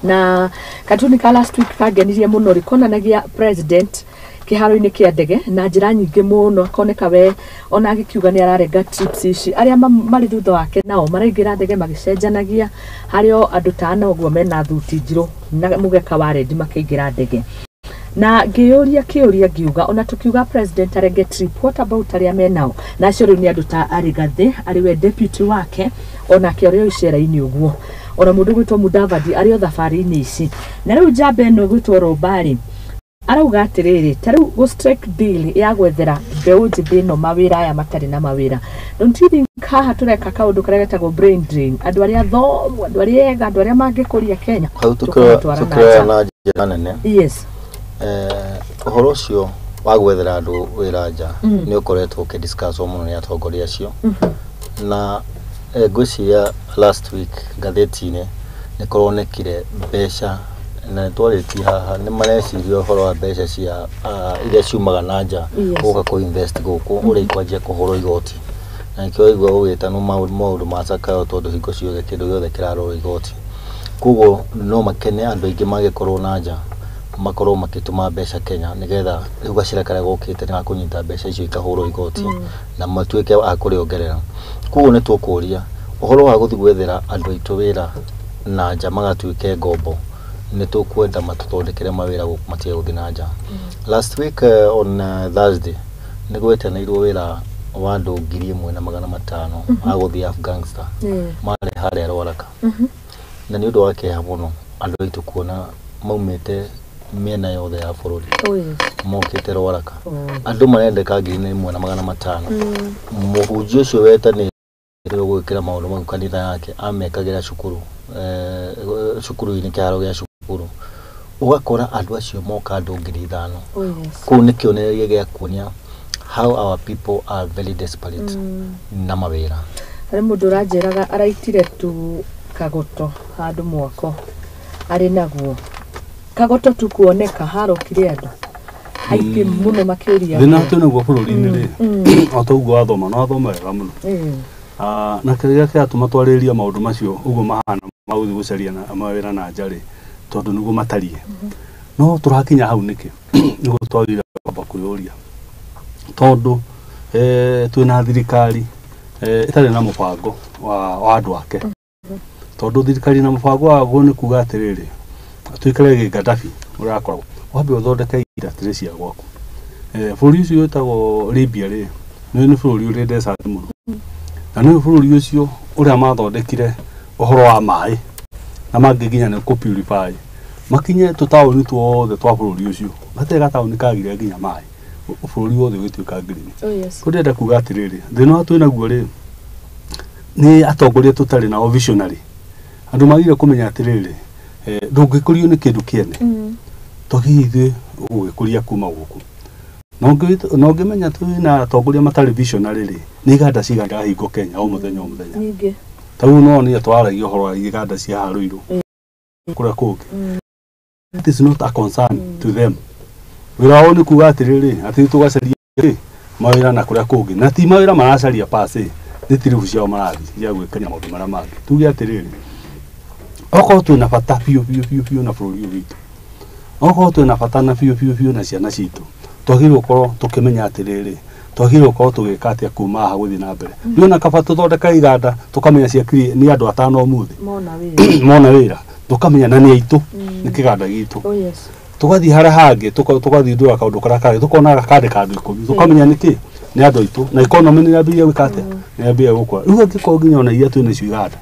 na katuni ka last week kangenirie mũno rĩkonanagia president kĩharo-inĩ kĩa ndege na njĩra nyingĩ mũno akoneka we ona agĩkiuga nĩ ararenga trips ici arĩa marĩ thutha wake nao maraingĩra ndege magĩcenjanagia harĩ o andũ ta ana ũguo mena thuti njirũ na mũgeka wa rendi makĩingĩra ndege na ngĩyũria kĩũria ngiuga ona tukiuga president arenge trip what about arĩa menao na acio rĩu nĩ andũ ta Rigathĩ arĩ we deputy wake onake arĩ o icera-inĩ ũguo ona mũndũ gwĩtwo Mudavadi arĩ o thabarĩ-inĩ ici na rĩu njamba ĩno gwĩtwo Robarĩ arauga atĩrĩrĩ ta rĩu gũ strike deal ya gwethera mbeũ njĩthĩ ĩno mawĩra aya matarĩ na mawĩra don't you think haha tũreka kaũndũ karĩa getagwo brain drain andũ arĩa athomu andũ arĩa ega andũ arĩa mangĩkũria Kenya hau tũkĩoya na njĩra nene. Yes. Ũhoro ũcio wa gwethera andũ wĩra nja nĩ ũkoretwo ũkĩdiscusswo mũno nĩ atongoria acio na ngwĩciria last week ngathĩti-inĩ nĩ kũronekire mbeca na nĩtwarĩtie haha nĩ mareciria ũhoro wa mbeca cia iria ciumaga na nja gũka kũ invest gũkũ ũrĩa ikwanjia kũhũrwo igoti na nĩkĩo waigua gũgĩtanwo maũndũ ma Zakayo tondũ hingo ciothe kĩndũ gĩothe kĩrarorwo igoti koguo no makene andũ aingĩ mangĩkorwo na nja makorwo makĩtũma mbeca Kenya nĩgetha rĩu gacĩra karĩa gokĩte nĩ gakũnyita mbeca icio ikahũrwo igoti na matuĩke a kũrĩongerera. Koguo nĩ tũkũria ũhoro wa gũthiĩ gwethera andũ aitũ wĩra na nja magatuĩke ngombo nĩ tũkwenda matũthondekere mawĩra gũkũ matige gũthiĩ na nja. Last week on Thursday nĩ gwetanĩirwo wĩra wa andũ 1500 a gũthiĩ Afghanistan marĩ harĩa Rwaraka na nĩ ũndũ wa kĩeha mũno andũ aitũ kuona maumĩte mĩena yothe ya bũrũri mokĩte Rwaraka andũ marendeka 1500 mũhunjia ũcio wetanĩirwo gwĩkĩra maũndũ mau kanitha yake amekagĩra cukuru cukuru-inĩ kĩharo gĩa cukuru ũgakora andũ acio moka andũ 5000 kũu nĩ kĩonereria gĩa kuonia how our people are very desperate na mawĩra. Harĩ mũndũ ũranjĩraga araitire tu kagoto handũ mwako arĩ naguo kagoto tu kuoneka harokire andũ aingĩ mũno makĩũria thĩna twĩ naguo bũrũri-inĩ rĩ o ta ũguo wathoma no wathoma wega mũno na kĩrĩa kĩratũma twarĩrĩria maũndũ macio ũguo mahana ma gũthiĩ gũcaria mawĩra na nja rĩ tondũ nĩguo matariĩ no tũrakinya hau nĩkĩ nĩguo twagĩrĩire kwamba kwĩyũria tondũ twĩna thirikari ĩtarĩ na mũbango wa andũ ake. Tondũ thirikari na mũbango waguo nĩ kuga atĩrĩrĩ, tuikare gĩ Gaddafi ũrakoragwo wambe ũthondeke industry cia gwaku. Bũrũri ũcio wĩtagwo Libya rĩ, nĩ bũrũri ũrĩ desert mũno. Na nĩ bũrũri ũcio ũrĩa mathondekire ũhoro wa maĩ na mangĩ nginya nĩ kũ purify makinye tũtaũni tuothe twa bũrũri ũcio, hatirĩ gataũni kagire nginya maĩ, bũrũri wothe ũgĩtuĩka green. Oh yes. Kũu ndĩrenda kuga atĩrĩrĩ, thĩna ũrĩa twĩnaguo rĩ, nĩ atongoria tũtarĩ nao visionary. Andũ magĩrĩire kũmenya atĩrĩrĩ, ndũngĩkũrio nĩ kĩndũ kĩene. To hihi ithuĩ ũgũgĩkũria kuma gũkũ. Na ũngĩmenya twĩna atongoria matarĩ visionary rĩ, nĩ iganda cigana irahingwo Kenya o mũthenya o mũthenya. Nyingĩ. Ta rĩu no nĩ twaragia ũhoro wa iganda cia haha Ruiru kũrĩa kũngĩ. It is not a concern to them. Wĩra wao nĩ kuga atĩrĩrĩ, atĩ tũgacaria rĩ mawĩra na kũrĩa kũngĩ. Na ti mawĩra maracaria per se, nĩ tiribu ciao marathiĩ cia gwĩkenia maũndũ marĩa mangĩ. Tuge atĩrĩrĩ, okorwo twĩna bata biũ biũ biũ biũ na bũrũri ũyũ witũ, okorwo twĩna bata na biũ biũ biũ na ciana citũ, twagĩrĩirwo gũkorwo tũkĩmenya atĩrĩrĩ, twagĩrĩirwo gũkorwo tũgĩka atĩa kuma haha gũthiĩ na mbere. Rĩu ona kaba tũthondeka iganda tũkamenya ciakiri nĩ andũ atano ũmũthĩ Mona wĩra. mona wĩra, tũkamenya na nĩ aitũ, nĩ kĩganda gitũ. Oh yes. Tũgathiĩ harĩa hangĩ tũgathindũra kaũndũ karĩa kangĩ, tũkona gakandĩka andũ 10, tũkamenya nĩkĩ nĩ andũ aitũ, na economy nĩ yambĩrĩria gwĩka atĩa, nĩ yambĩrĩria gũkũra. Rĩu angĩkorwo nginya ona iria twĩ nacio iganda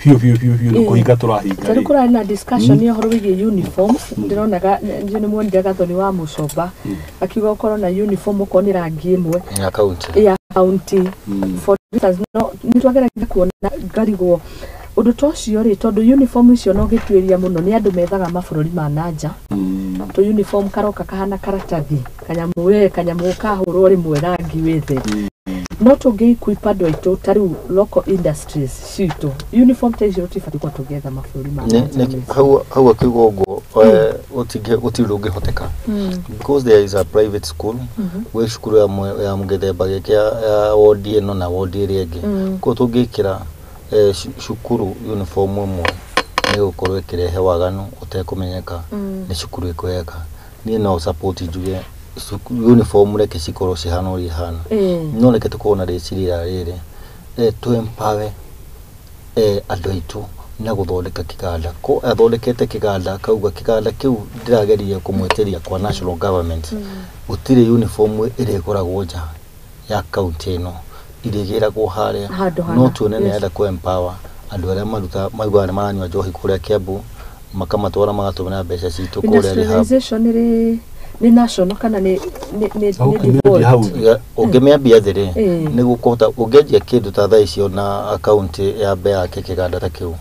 biũ biũ biũ biũ nĩ kũhinga tũrahinga Tarĩu rĩ. kũrarĩ na discussion ya ũhoro wĩgiĩ uniforms, ndĩronaga nĩ muonire Gathoni wa Mũcomba akiuga ũkorwo na uniform okorwo nĩ rangi ĩmwe Ya county. ya county. For instance, no nĩ twageragia kuona ngarigwo ũndũ ta ũcio rĩ, tondũ uniform icio no gĩtuĩria mũno nĩ andũ methaga mabũrũri ma nanja. Tũ uniform karoka kahana karatathi kanyamũ, we kanyamũ kahũrwo rĩmwe rangi wĩ thĩ. No tũngĩ equip andũ aitũ ta rĩu local industries citũ, uniform ta icio tũtibatiĩ gũkorwo tũgĩetha mabũrũri ma nanja mĩciĩ. Hau akiuga ũguo, gũtirĩ ũndũ ũngĩhoteka because there is a private school gwĩ cukuru ya mũgĩthemba gĩkĩ ya wodi ĩno na wodi ĩrĩa ĩngĩ. Koguo tũngĩkĩra cukuru uniform ĩmwe nĩ gũkorwo ĩkĩrehe waganu ũtekũmenyeka nĩ cukuru ĩkweka. Niĩ no support njuge uniform reke cikorwo cihana ũrĩa ihana, no reke tũkorwo na rĩciria rĩrĩ, tũ empower andũ aitũ na gũthondeka kĩganda. Ko athondekete kĩganda akauga kĩganda kĩu ndĩrageria kũmwĩtĩria kwa national government, gũtirĩ uniform ĩrĩgũragwo nja ya county ĩno, irĩgĩragwo harĩa. Handũ hana. No tuone nĩ arenda kũ empower andũ arĩa maruta maugaga nĩ maranyua njohi kũrĩa Kiambu, makamatwara magatũmĩra mbeca citũ kũrĩa rehab. Industrialization ĩrĩ nĩ national kana nĩ Hau nĩ ũkĩmĩambia hau. default? Ũngĩmĩambia thĩ rĩ, nĩ gũkũhota ũngĩanjia kĩndũ ta thaa icio na akaunti ya mbe yake kĩganda ta kĩu,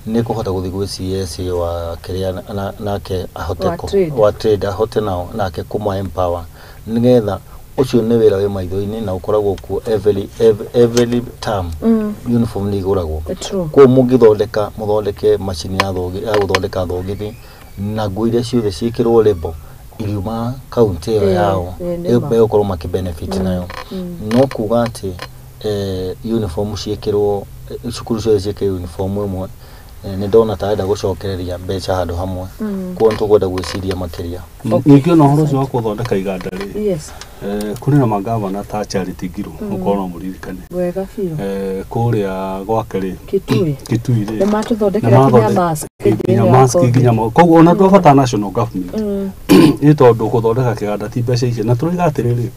nĩ kũhota gũthiĩ gwĩ CS wa kĩrĩa nake ahote Wa trade. Wa trade ahote nao nake kũma empower, nĩgetha ũcio nĩ wĩra wĩ maitho-inĩ na ũkoragwo kuo every term. Uniform nĩ igũragwo. True. Koguo mũngĩthondeka mũthondeke macini ya thogi ya gũthondeka thogithi na nguo iria ciothe ciĩkĩrwo label iriuma kaunti ĩyo yao, nĩ ma. megũkorwo makĩ benefit nayo. No kuga atĩ uniform ciĩkĩrwo, cukuru ciothe ciĩkĩrwo uniform ĩmwe, nĩ ndona ta arenda gũcokereria mbeca handũ hamwe. Koguo nĩ tũkwenda gwĩciria makĩria. Ningĩ ona ũhoro ũcio wa gũthondeka iganda rĩ, Yes. kũrĩ na magavana ta Charity Ngilu, ũkorwo no mũririkane. Wega biũ. Kũrĩa gwake rĩ, Kitui. Kitui rĩ, Nĩ matũthondekera nginya mask hĩndĩ nginya ĩyo ya mask COVID. nginya koguo ona twabata national government nĩ tondũ gũthondeka kĩganda ti mbeca icio. Na tũroiga atĩrĩrĩ,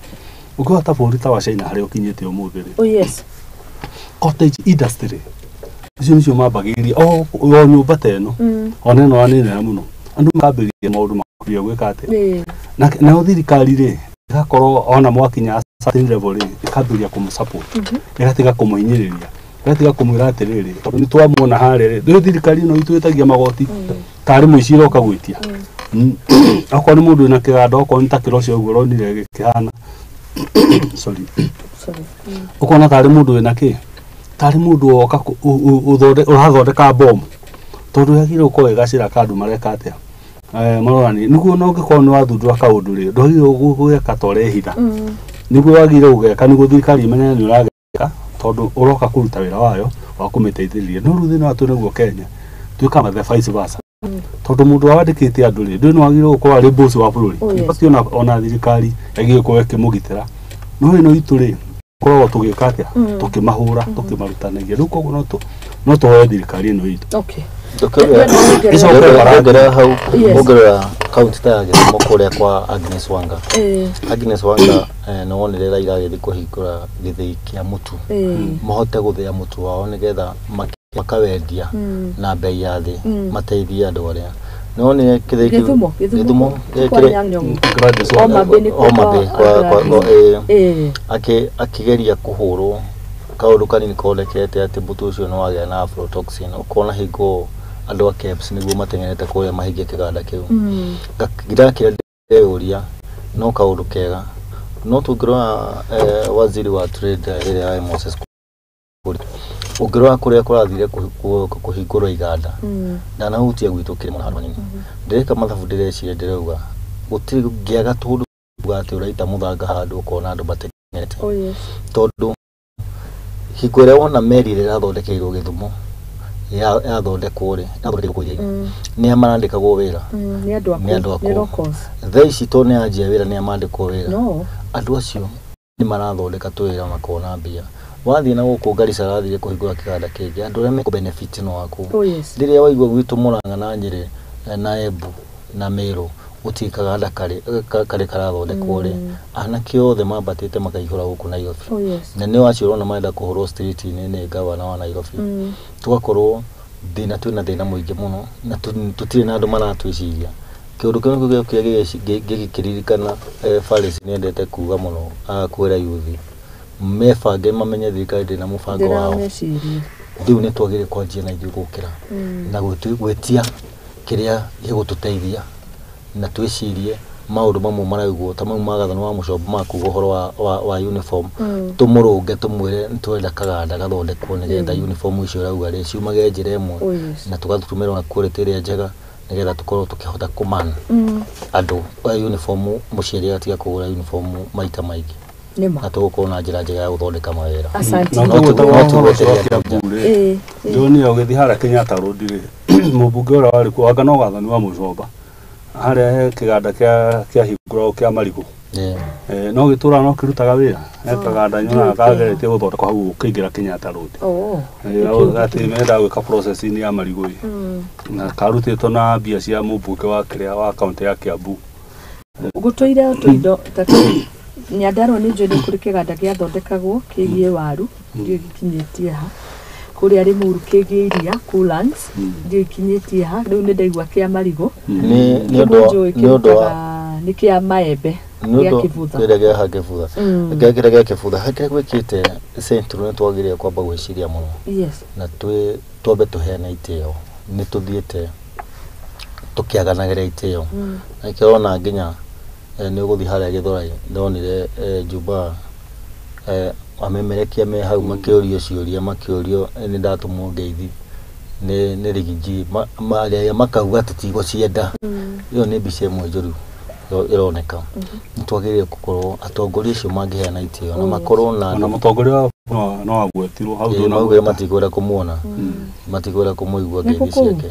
ũngĩhota bũrũri ta wa China harĩa ũkinyĩte ũmũthĩ rĩ, Oh yes. cottage industry icio nĩcio mambagĩrĩria o nyũmba ta ĩno, ona ĩno nĩ nene mũno, andũ makambĩrĩria maũndũ makambĩrĩria gwĩka atĩa. Nayo thirikari rĩ, ĩgakorwo ona mwakinya certain level rĩ, ĩkambĩrĩria kũmũ support, ĩgatiga kũmũhinyĩrĩria, ĩgatiga kũmwĩra atĩrĩrĩ, tondũ nĩ twamuona harĩa rĩ, rĩu thirikari ĩno itũ ĩtagia magoti tarĩ mũici ĩroka gwĩtia. Okorwo nĩ mũndũ wĩna kĩganda, okorwo nĩ ta kĩrocio ũguo ũronire gĩkĩhana, sorry, Sorry. ũkona tarĩ mũndũ wĩna kĩ, tarĩ mũndũ woka ũrathondeka bomu, tondũ yagĩrĩirwo gũkorwo ĩgacĩra ka andũ mareka atĩa, marorani nĩguo. Na ũngĩkorwo nĩ wathundũra kaũndũ rĩ, ndwagĩrĩirwo gwĩka ta ũrehitha, nĩguo wagĩrĩirwo gũgeka nĩguo thirikari ĩmenye nĩ ũrageka, tondũ ũroka kũruta wĩra wayo wa kũmĩteithĩrĩria. No rĩu thĩna wa twĩnaguo Kenya tuĩkaga the vice versa, tondũ mũndũ wandĩkĩte andũ rĩ, ndũĩ nĩ wagĩrĩirwo gũkorwo arĩ boss wa bũrũri. Oh, yes. Ibatiĩ ona thirikari yagĩrĩirwo gũkorwo ĩkĩmũgitĩra, no ĩno itũ rĩ, tũkoragwo tũgĩka atĩa, tũkĩmahũra, tũkĩmarutanagia. Rĩu koguo no No tũhoe thirikari ĩno itũ. Okay. Ongerera hau, ongerera kaunti ta ya Gĩthumo kũrĩa kwa Agnes Wanga. Agnes Wanga nĩ wonire Raila agĩthiĩ kũhingũra gĩthĩi kĩa mũtu, mahote gũthĩa mũtu wao nĩgetha makawendia na bei ya thĩ, mateithie andũ arĩa. Nĩ wonire gĩthĩi kĩu Gĩthumo akĩgeria kũhũrwo kaũndũ kanini konekete atĩ mũtu ũcio nĩ wagĩa na aflatoxin, ũkona hingo andũ a KEBS nĩguo mateng'erete kũrĩa mahingie kĩganda kĩu. Ngakĩra ndeyũria no kaũndũ kega, no tũngĩrora waziri wa trade rĩrĩa Moses Kuria, ũngĩrora kũrĩa kũrathire kũhingũrwo iganda ndanahutia gwitũ kĩrĩma handũ hanini. Ndĩreka mathabu ndĩreciria ndĩrauga gũtirĩ ngĩaga tũndũ uga atĩ ũraita mũthanga handũ ũkona andũ mateng'erete, tondũ hingo ĩrĩa wona meri ĩrĩa ĩrathondekeirwo Gĩthumo yathondekwo rĩ, yathondekeirwo kũu nĩ a marandĩkagwo wĩra, nĩ andũ akũrũ. Thaa ici tondũ nĩ yanjia wĩra nĩ a mandĩkwo wĩra, andũ acio nĩ marathondeka tũwĩra makona mbia. Wathiĩ na gũkũ Garissa arathire kũhingũra kĩganda kĩngĩ, andũ arĩa mekũ benefit no aku. Rĩrĩa waigua gwitũ Murang'a na Nyĩrĩ na Embu na Meru gũtirĩ kaganda karĩ karathondekwo rĩ, anake othe mambatĩte makaihũra gũkũ Nairobi. Na nĩo acio ũrona marenda kũhũrwo street-inĩ nĩ gavana wa Nairobi. Tũgakorwo thĩna, twĩna thĩna mũingĩ mũno na tũtirĩ na andũ maratwĩciria. Kĩũndũ kĩu nĩkĩo gĩkĩririkana Pharis nĩendete kuga mũno kwĩra youth mebange mamenye thirikari ndĩrĩ na mũbango wao. Rĩu nĩ twagĩrĩire kwanjia na ithuĩ gũkĩra na gwĩtia kĩrĩa gĩgũtũteithia, na twĩcirie maũndũ mamwe maraigwo ta mau ma gathana wa Mũcomba makuga ũhoro wa uniform, tũmũrũnge tũmwĩre nĩtũrenda kaganda gathondekwo nĩgetha uniform icio ũrauga rĩ ciumage njĩra ĩmwe, na tũgatũmĩrwo na quality ĩrĩa njega nĩgetha tũkorwo tũkĩhota kũman andũ uniform, mũciari agatiga kũgũra uniform maita maingĩ, na tũgũkorwo na njĩra njega ya gũthondeka mawĩra. Ndonire ũgĩthiĩ harĩa Kenyatta Road rĩ, mũmbunge ũrĩa warĩ kuo anga no gathani wa Mũcomba harĩa he kĩganda kĩahingũragwo kĩa marigũ, no gĩtũraga no kĩrutaga wĩra, he kaganda nyonaga kageretie gũthondekwo hau ũkĩingĩra Kenyatta Road, atĩ mendaga gwĩka processing ya marigũ ĩ, na karutĩtwo na mbia cia mũmbunge wa kĩrĩa wa kaũntĩ ya Kiambu. Gũtũire tũindo ta Nyandarua nĩ njũĩ nĩ kũrĩ kĩganda gĩathondekagwo kĩgiĩ waru, ndiũĩ gĩkinyĩtie ha, kũrĩa Limuru kĩgiĩ iria coolants, ndiũĩ ikinyĩtie ha, rĩu nĩ ndaigua kĩa marigũ, nĩ ũndũ wa nĩ kĩa maembe gĩa kĩbutha, kĩrĩa gĩa kĩbutha, kĩrĩa gĩa kĩbutha kĩrĩa gwĩkĩte Central nĩ twagĩrĩire kwamba gwĩciria mũno, na twambe tũheane itĩo, nĩ tũthiĩte tũkĩaganagĩra itĩo, na kĩrona nginya nĩ ũgũthiĩ harĩa Gĩthũrai ndonire Juba amemerekia me hau makĩũrio ciũria, makĩũrio nĩ ndatũmwo ngeithi nĩ Rigiji, marĩa makauga tũtigũcienda. Ĩyo nĩ mbica ĩmwe njũru ĩroneka. Nĩ twagĩrĩire gũkorwo atongoria acio mangĩheana itĩo na makorwo na ona mũtongoria no agwetirwo hau ndũna matikwenda kũmuona, matikwenda kũmũigua ngeithi ciake.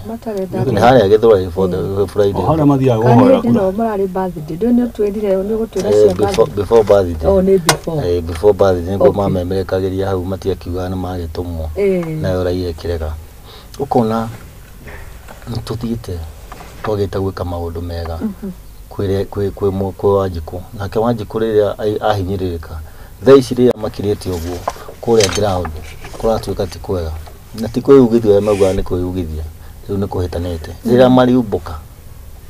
Nĩ harĩa Gĩthũrai for the Friday, harĩa mathiaga kũhoera kura, mararĩ birthday, ndũĩ nĩ ũtwĩrire nĩ ũgũtwĩra cia birthday, before birthday, oh nĩ before, before birthday nĩguo mamemerekagĩria hau, matiakiugaga nĩ magĩtũmwo nayo raia ĩkĩrega. Ũkona nĩ tũthiĩte twagĩte gwĩka maũndũ mega kwĩ Wanjikũ, nake Wanjikũ rĩrĩa ahinyĩrĩrĩka thaa ici rĩrĩa makirĩte ũguo kũrĩa ground kũratuĩka ti kwega, na ti kwĩyugithia ũrĩa maugaga nĩ kwĩyugithia, rĩu nĩ kũhĩtanĩte. Rĩrĩa mariumbũka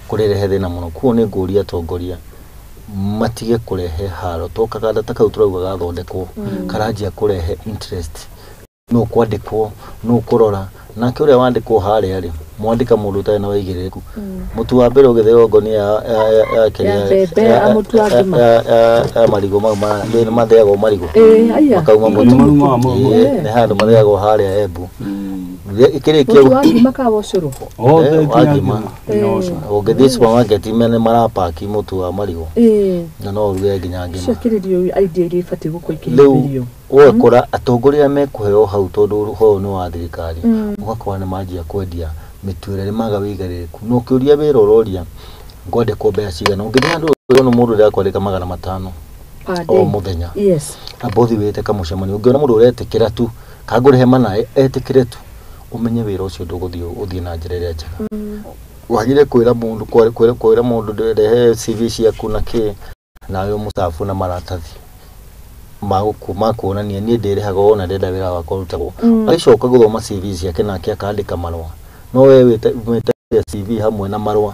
kũrĩrehe thĩna mũno. Koguo nĩ ngũria atongoria matige kũrehe haro, to kaganda ta kau tũrauga gathondekwo karanjia kũrehe interest, no kwandĩkwo no kũrora, nake ũrĩa wandĩkwo harĩa rĩ mwandĩka mũndũ ũtarĩ na wĩigĩrĩrĩku. Mũtu wa mbere ũgĩthĩo ngoni ya marigũ mau nĩ mathĩagwo marigũ makauma mũtu, nĩ handũ mathĩagwo harĩa Embu, Mũtu wa ngima kana wa ũcũrũ? Wa ngima. Ũngĩthiĩ supermarket nĩ marapaki mũtu wa marigũ na no ũruge nginya ngima. Icio kĩrĩrio idea iria ibatiĩ gũkorwo ikĩhĩmbĩrio. Rĩu ũgakora atongoria mekũheo hau tondũ ũhoro nĩ wa thirikari, ũgakora nĩ manjia kwendia mĩtu ĩrĩa nĩ maga wĩigĩrĩrĩku. Na ũkĩũria wĩra ũroria ngwandĩkwo mbeca cigana, ũngĩthiĩ handũ ũrona mũndũ ũrĩa akwandĩka 500 o mũthenya. Amba ũthiĩ wĩte kamũcemanio, ũngĩona mũndũ ũretĩkĩra tu kangũrĩhe mana etĩkĩre tu, Ũmenye wĩra ũcio ndũgũthiĩ ũthiĩ na njĩra ĩrĩa njega. Wagire kwĩra mũndũ kwĩra mũndũ rehe CV ciaku na kĩ nawe mũcabu na maratathi ma kuonania niĩ ndĩrĩhaga wona ndĩrenda wĩra wakwa ũrutagwo. Agĩcoka gũthoma CV ciake nake akandĩka marũa no we wĩtagia CV hamwe na marũa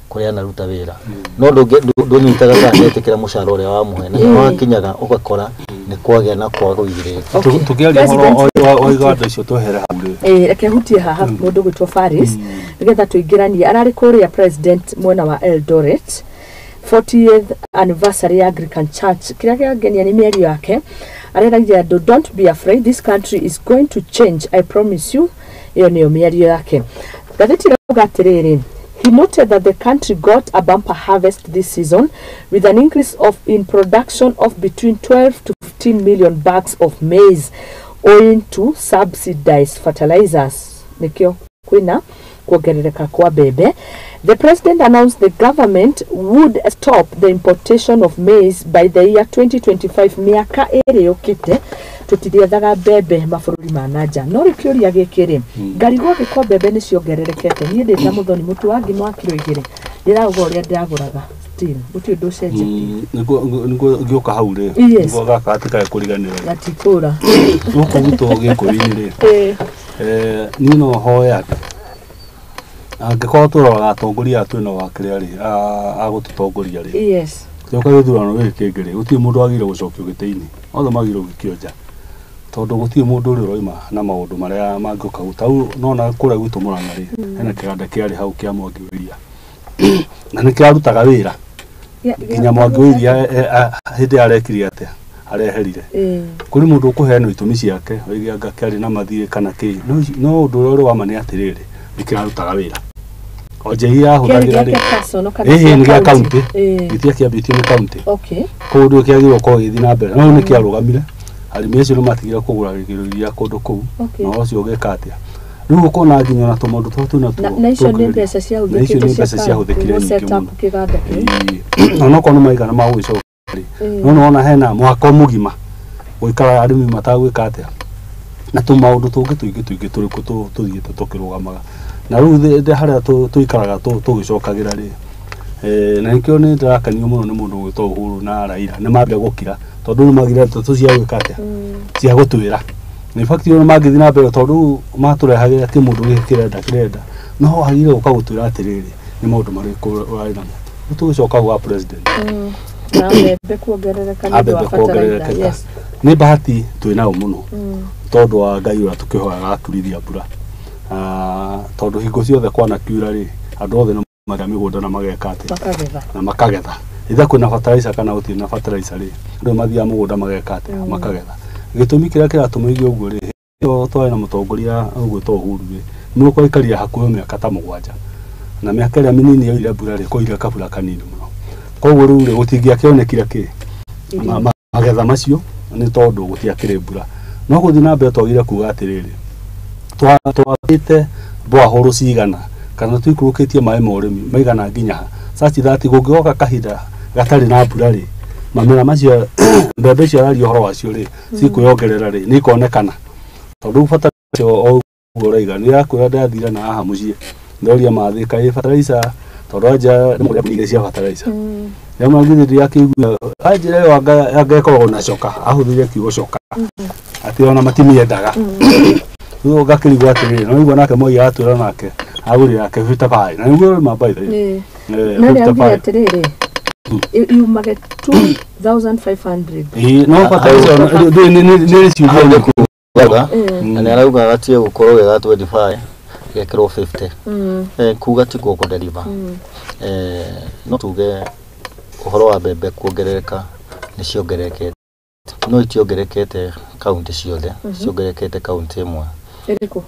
kũrĩa anaruta wĩra no ndũnyitaga kana ndetĩkĩra mũcara ũrĩa wamũhe na wakinyaga ũgakora nĩ kwagĩa na kwaga ũigĩrĩrĩki. Tũkĩaria ũhoro wa iganda icio twehere hau rĩ, reke hutie haha mũndũ gwĩtwo Faris nĩgetha tũingĩranie. Ararĩ kũrĩa president mwena wa Eldoret 40th anniversary ya Anglican Church. Kĩrĩa kĩangenia nĩ mĩario yake, areragia andũ don't be afraid, this country is going to change, I promise you. Ĩyo nĩyo mĩario yake. Ngathĩti ĩrauga atĩrĩrĩ, he noted that the country got a bumper harvest this season with an increase of in production of between 12 to 15 million bags of maize owing to subsidized fertilizers. Nĩkĩo kwĩna kuongerereka kwa mbembe. The president announced the government would stop the importation of maize by the year 2025. Mĩaka ĩrĩ yũkĩte tũtiriethaga mbembe mabũrũri ma nanja. No rĩu kĩũria gĩkĩ rĩ, ngarigwo angĩkorwo mbembe nĩ ciongererekete, niĩ ndĩ ta mũthoni mũtu wa ngima wa kiro 2 ndĩrauga ũrĩa ndĩragũraga still gũtirĩ ũndũ ũcenjetie. Nĩguo ngĩũka hau rĩ, nĩguo gaka gatikae kũriganĩrwo gatikũra gũkũ gwitũ gĩkũyũ-inĩ rĩ, niĩ no hoe andũ angĩkorwo tũroraga atongoria aya twĩna wa kĩrĩa rĩ a gũtũtongoria rĩ, yes, gĩũka gĩthurano gĩkĩ kĩngĩ rĩ, gũtirĩ mũndũ wagĩrĩire gũcokio gĩtĩ-inĩ, othe magĩrĩirwo gũikio nja tondũ gũtirĩ mũndũ ũrĩa ũroima na maũndũ marĩa mangĩũka. Tau nona kũrĩa gwitũ Mũrang'a rĩ, hena kĩganda kĩarĩ hau kĩa Mwangi wa Iria na nĩ kĩarutaga wĩra nginya Mwangi wa Iria hĩndĩ arekire atĩa, areherire. Kũrĩ mũndũ ũkũheana itũmi ciake oige anga kĩarĩ na mathiĩ kana kĩ, no ũndũ ũrĩa ũrĩ wa ma nĩ atĩrĩrĩ, nĩ kĩrarutaga wĩra. Onje iria yahũthagĩra rĩ, nĩ gĩa kaunti, gĩtia kĩambĩtio nĩ kaunti, koguo ndũĩ kĩagĩrĩirwo gũkorwo gĩgĩthiĩ na mbere, no nĩ kĩarũgamire. Arĩmi acio nĩ matigire kũgũra irio iria kũndũ kũu na ũcio ũgĩka atĩa rĩu ũkona nginya ona tũmaũndũ tũrĩa twĩna tuo. Na icio nĩ mbeca ciahũthĩkire nyingĩ mũno onokorwo nĩ maigana ma gũgĩcoka rĩ, no nĩwona hena mwaka mũgima gũikara arĩmi matagwĩka atĩa na tũmaũndũ tũngĩ tũingĩ tũingĩ tũrĩkũ tũthiĩte tũkĩrũgamaga na rĩu harĩa tũikaraga tũgĩcokagĩra rĩ, na nĩkĩo nĩ ndĩrakenio mũno nĩ mũndũ ũgwĩtwo Uhuru na Raila nĩ mambia gũkira tondũ nĩ magire ndeto cia gwĩka atĩa cia gũtwĩra. In fact nĩ mangĩthiĩ na mbere tondũ matũrehagĩra kĩmũndũ gĩkĩ kĩrenda no wagĩrĩire gũka gũtwĩra atĩrĩrĩ nĩ maũndũ marĩkũ ũrarĩ namo. Rĩu tũgĩcoka gwa president na mbembe kuongerereka nĩ ũndũ wa fertilizer, yes, nĩ bahati twĩ nayo mũno tondũ wa Ngai ũrĩa tũkĩhoyaga akurithia mbura, tondũ hingo ciothe kwanakiura rĩ, andũ othe nĩ mathiaga mĩgũnda na mageka atĩa na makagetha. Either kwĩna fertilizer kana gũtirĩ na fertilizer rĩ, andũ mathiaga mũgũnda mageka atĩa makagetha. Gĩtũmi kĩrĩa kĩratũma igue ũguo rĩ, twarĩ na mũtongoria ũgwĩtwo Uhuru rĩ, nĩ ũkwaikarire hakuhĩ mĩaka ta 7 na mĩaka ĩrĩa mĩnini yoire mbura rĩ, kwaire kabura kanini mũno, koguo rĩu rĩ gũtingĩakĩonekire kĩ magetha macio nĩ tondũ gũtiakĩrĩ mbura. No gũthiĩ na mbere twagĩrĩire kuga atĩrĩrĩ, twakĩte borehole cigana kana tũikũrũkĩtie maĩ ma ũrĩmi maigana nginya ha such that kũngĩgoka kahinda gatarĩ na mbura rĩ, mamera macio mbembe icio araria ũhoro wacio rĩ cikwĩongerera rĩ nĩ ikonekana tondũ bata ũcio o ũguo ũraiga nĩ irakwĩra ndathira na haha mũciĩ ndoria mathĩka ĩ fertilizer tondũ anja nĩ cia fertilizer rĩmwe githĩ ndirakĩigua anjĩra ĩyo anga ĩkoragwo na coka ahũthĩrire kiugo coka atĩ ona matimĩendaga. Rĩu ngakĩrigwo atĩrĩrĩ, no igua nake Moi atwĩra nake agũrĩra ake 55 na nĩguo rĩma by the way no nĩ augire atĩrĩrĩ yumage 2500 no fertilizer nĩ ciũria kuga na nĩ arauga gatige gũkorwo gega 25 gekĩrwo 50 kuga ti guo kũdeliver. No tuge ũhoro wa mbembe kuongerereka nĩ ciongererekete no itiongerekete kaunti ciothe, ciongerekete kaunti ĩmwe ĩrĩkũ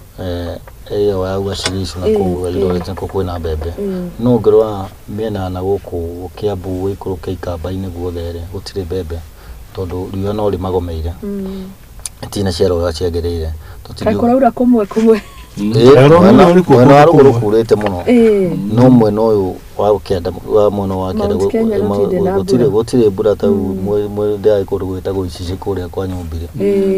ĩyo ya Uasin Gishu na kũu Eldoret nĩkuo kwĩna mbembe. No ũngĩrora mĩena na gũkũ Kiambu ũikũrũke Ikamba-inĩ guothe rĩ gũtirĩ mbembe tondũ riũa no rĩmagomeire itinaciara ũrĩa ciagĩrĩire. Kaĩ kũraura kũmwe kũmwe Mwena wa rũgũrũ kurĩte mũno no mwena ũyũ wa kĩanda wa mwena wa kĩanda gũtirĩ mbura ta ndĩrarĩ kũndũ gwĩtagwo Icici kũrĩa kwa Nyũmbire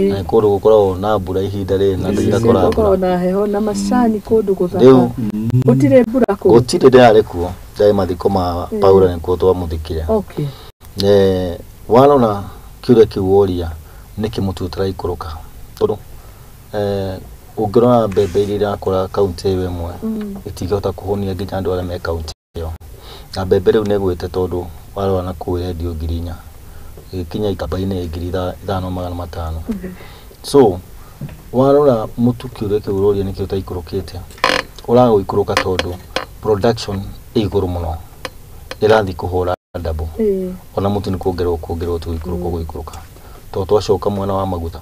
na kũndũ gũkoragwo na mbura ihinda rĩrĩ na ndĩrakora mbura na heho na macani kũndũ gũthaka gũtirĩ mbura kũu gũtirĩ ndĩrarĩ kuo ndĩrarĩ mathiko ma Paula nĩkuo twamũthikire. Okay. Warora kĩũria kĩu woria nĩkĩ mũtu ũtaraikũrũka tondũ ũngĩrora mbembe iria irakũra kaunti ĩyo ĩmwe itingĩhota kũhũnia nginya andũ arĩa me kaunti ĩyo na mbembe rĩu nĩĩgwĩte tondũ warora na kũu ĩrendio 4,000 ĩgĩkinya ikamba-inĩ 5,500. So warora mũtu kĩũria kĩu ũroria nĩkĩ ũtaikũrũkĩte ũragũikũrũka tondũ production ĩ igũrũ mũno ĩrathiĩ kũhũra double ona mũtu nĩ kuongererwo tu gũikũrũka tondũ twacoka mwena wa maguta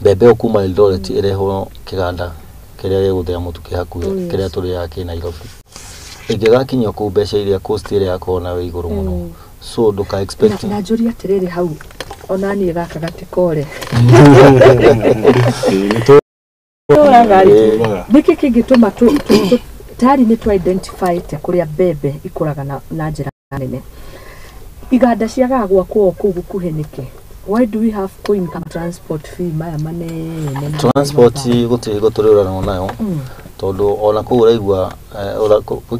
mbembe ĩyo kuma Eldoret ĩrehwo kĩganda kĩrĩa gĩgũthĩa mũtu kĩ hakuhĩ kĩrĩa tũrĩaga kĩ Nairobi ĩngĩgakinyio kũu mbeca iria cost ĩrĩa yakorwo nayo igũrũ mũno so ndũka expect na njũria atĩrĩrĩ hau ona niĩ gaka gatikore nĩkĩ kĩngĩtũma tayari nĩ twa identify te kũrĩa mbembe ikũraga na njĩra nene iganda ciagaga gwakwo kũu gũkuhĩ nĩkĩ? Why do we have coin transport fee maya manene? Transport gũtirĩ gũtũrĩranwo nayo tondũ ona kũu ũraigua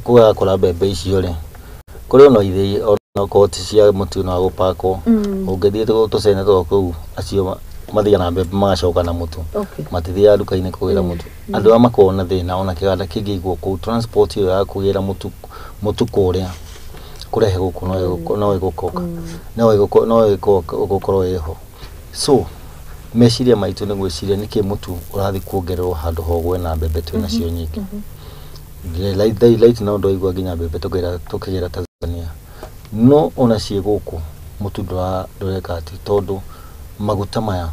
kũrakũra mbembe icio rĩ kũrĩ ona ithĩi ona koti cia mũtu na gũpakwo ũngĩthiĩ tũcene twa kũu acio mathiaga na mbembe magacoka na mũtu matithiaga nduka-inĩ kũgĩra mũtu andũ arĩa makoragwo na thĩna ona kĩganda kĩngĩigwo kũu transport ĩyo ya kũgĩra mũtu kũrĩa kũrehe gũkũ no ĩgũkoka no ĩgũkorwo ĩho so meciria maitũ nĩ gwĩciria nĩkĩ mũtu ũrathiĩ kuongererwo handũ ho gwena mbembe twĩ nacio nyingĩ light no ndoigua nginya mbembe tũkĩgĩra Tanzania no ona ciĩ gũkũ mũtu ndũreka atĩ tondũ maguta maya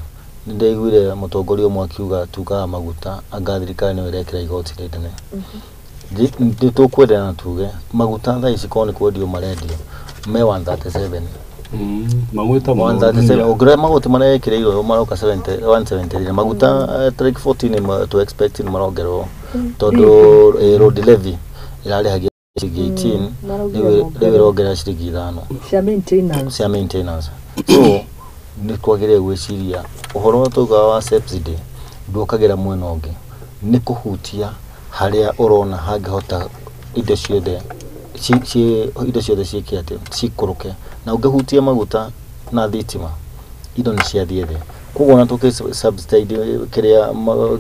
nĩ ndaiguire mũtongoria ũmwe akiuga tugaga maguta anga thirikari nĩyo ĩrekĩra igoti rĩnene nĩ tũkwendana tuge maguta thaa ici korwo nĩ kwendio marendio me 137 maguta 137 ũngĩrora magoti marĩa ĩkĩrĩirwo maroka 173 maguta tarĩki 14 to expect nĩ marongererwo tondũ road levy ĩrarĩhagia ciringi 18 rĩu ĩrongerera ciringi 5 cia maintenance so nĩ twagĩrĩire gwĩciria ũhoro tugaga wa subsidy ndũkagĩra mwena ũngĩ nĩ kũhutia harĩa ũrona hangĩhota indo ciothe ciĩke atĩ cikũrũke na ũngĩhutia maguta na thitima indo nĩ ciathiĩ thĩ koguo ona tũkĩ subsidy kĩrĩa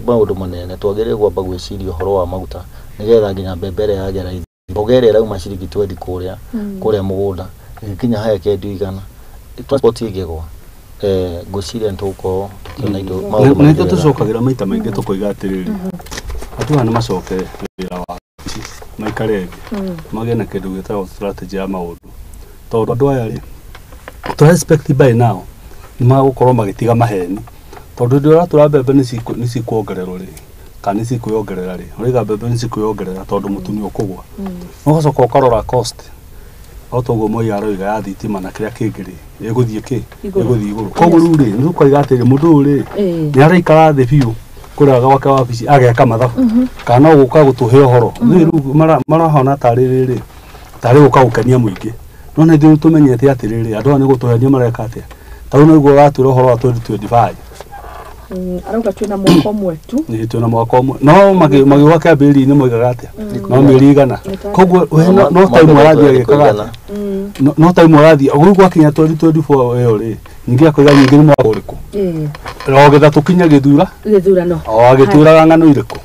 maũndũ manene twagĩrĩire kwamba gwĩciria ũhoro wa maguta nĩgetha nginya mbembe ĩrĩa yagera mboga ĩrĩa ĩrauma ciringi 20 kũrĩa mũgũnda ĩgĩkinya haya kĩendio 100 transport ĩngĩgwa ngwĩciria nĩ tũgũkorwo tũkĩona indo maũndũ maingĩ tũcokagĩra maita maingĩ tũkoiga atĩrĩrĩ andũ aya nĩ macoke wĩra wa maikare thĩ magĩe na kĩndũ gĩtagwo strategy ya maũndũ tondũ andũ aya rĩ tũ expect by now nĩ magũkorwo magĩtiga maheni tondũ hĩndĩ ĩrĩa ũratũra mbembe nĩ cikuongererwo rĩ kana nĩ cikwĩongerera rĩ ũraiga mbembe nĩ cikwĩongerera tondũ mũtu nĩ ũkũgwa ũgacoka ũkarora cost o toguo Moi aroiga ya thitima na kĩrĩa kĩngĩ rĩ ĩgũthiĩ kĩ ĩgũthiĩ igũrũ koguo rĩu rĩ nĩ ũkoiga atĩrĩ mũndũ ũyũ rĩ nĩ araikara thĩ biũ kũrĩa gwake wabici ageka mathabu kana no gũka gũtũhe ũhoro rĩu marahona tarĩ rĩrĩ tarĩ gũka gũkenia mũingĩ no nĩ ithuĩ tũmenyete atĩrĩrĩ andũ aya nĩ gũtũhenia mareka atĩa ta rĩu nĩguo ũratwĩra ũhoro wa 2025 arauga twĩna mwaka ũmwe tu nĩ twĩna mwaka ũmwe no magĩũka kĩambĩrĩria-inĩ moigaga atĩa no mĩeri igana koguo no time arathiĩ agĩkaga atĩa no time arathiĩ rĩu gwakinya 2024 ĩyo rĩ ningĩ akoiga nyingĩ nĩ mwaka ũrĩkũ o getha tũkinye gĩthurano o agĩtwĩraga ng'ano irĩkũ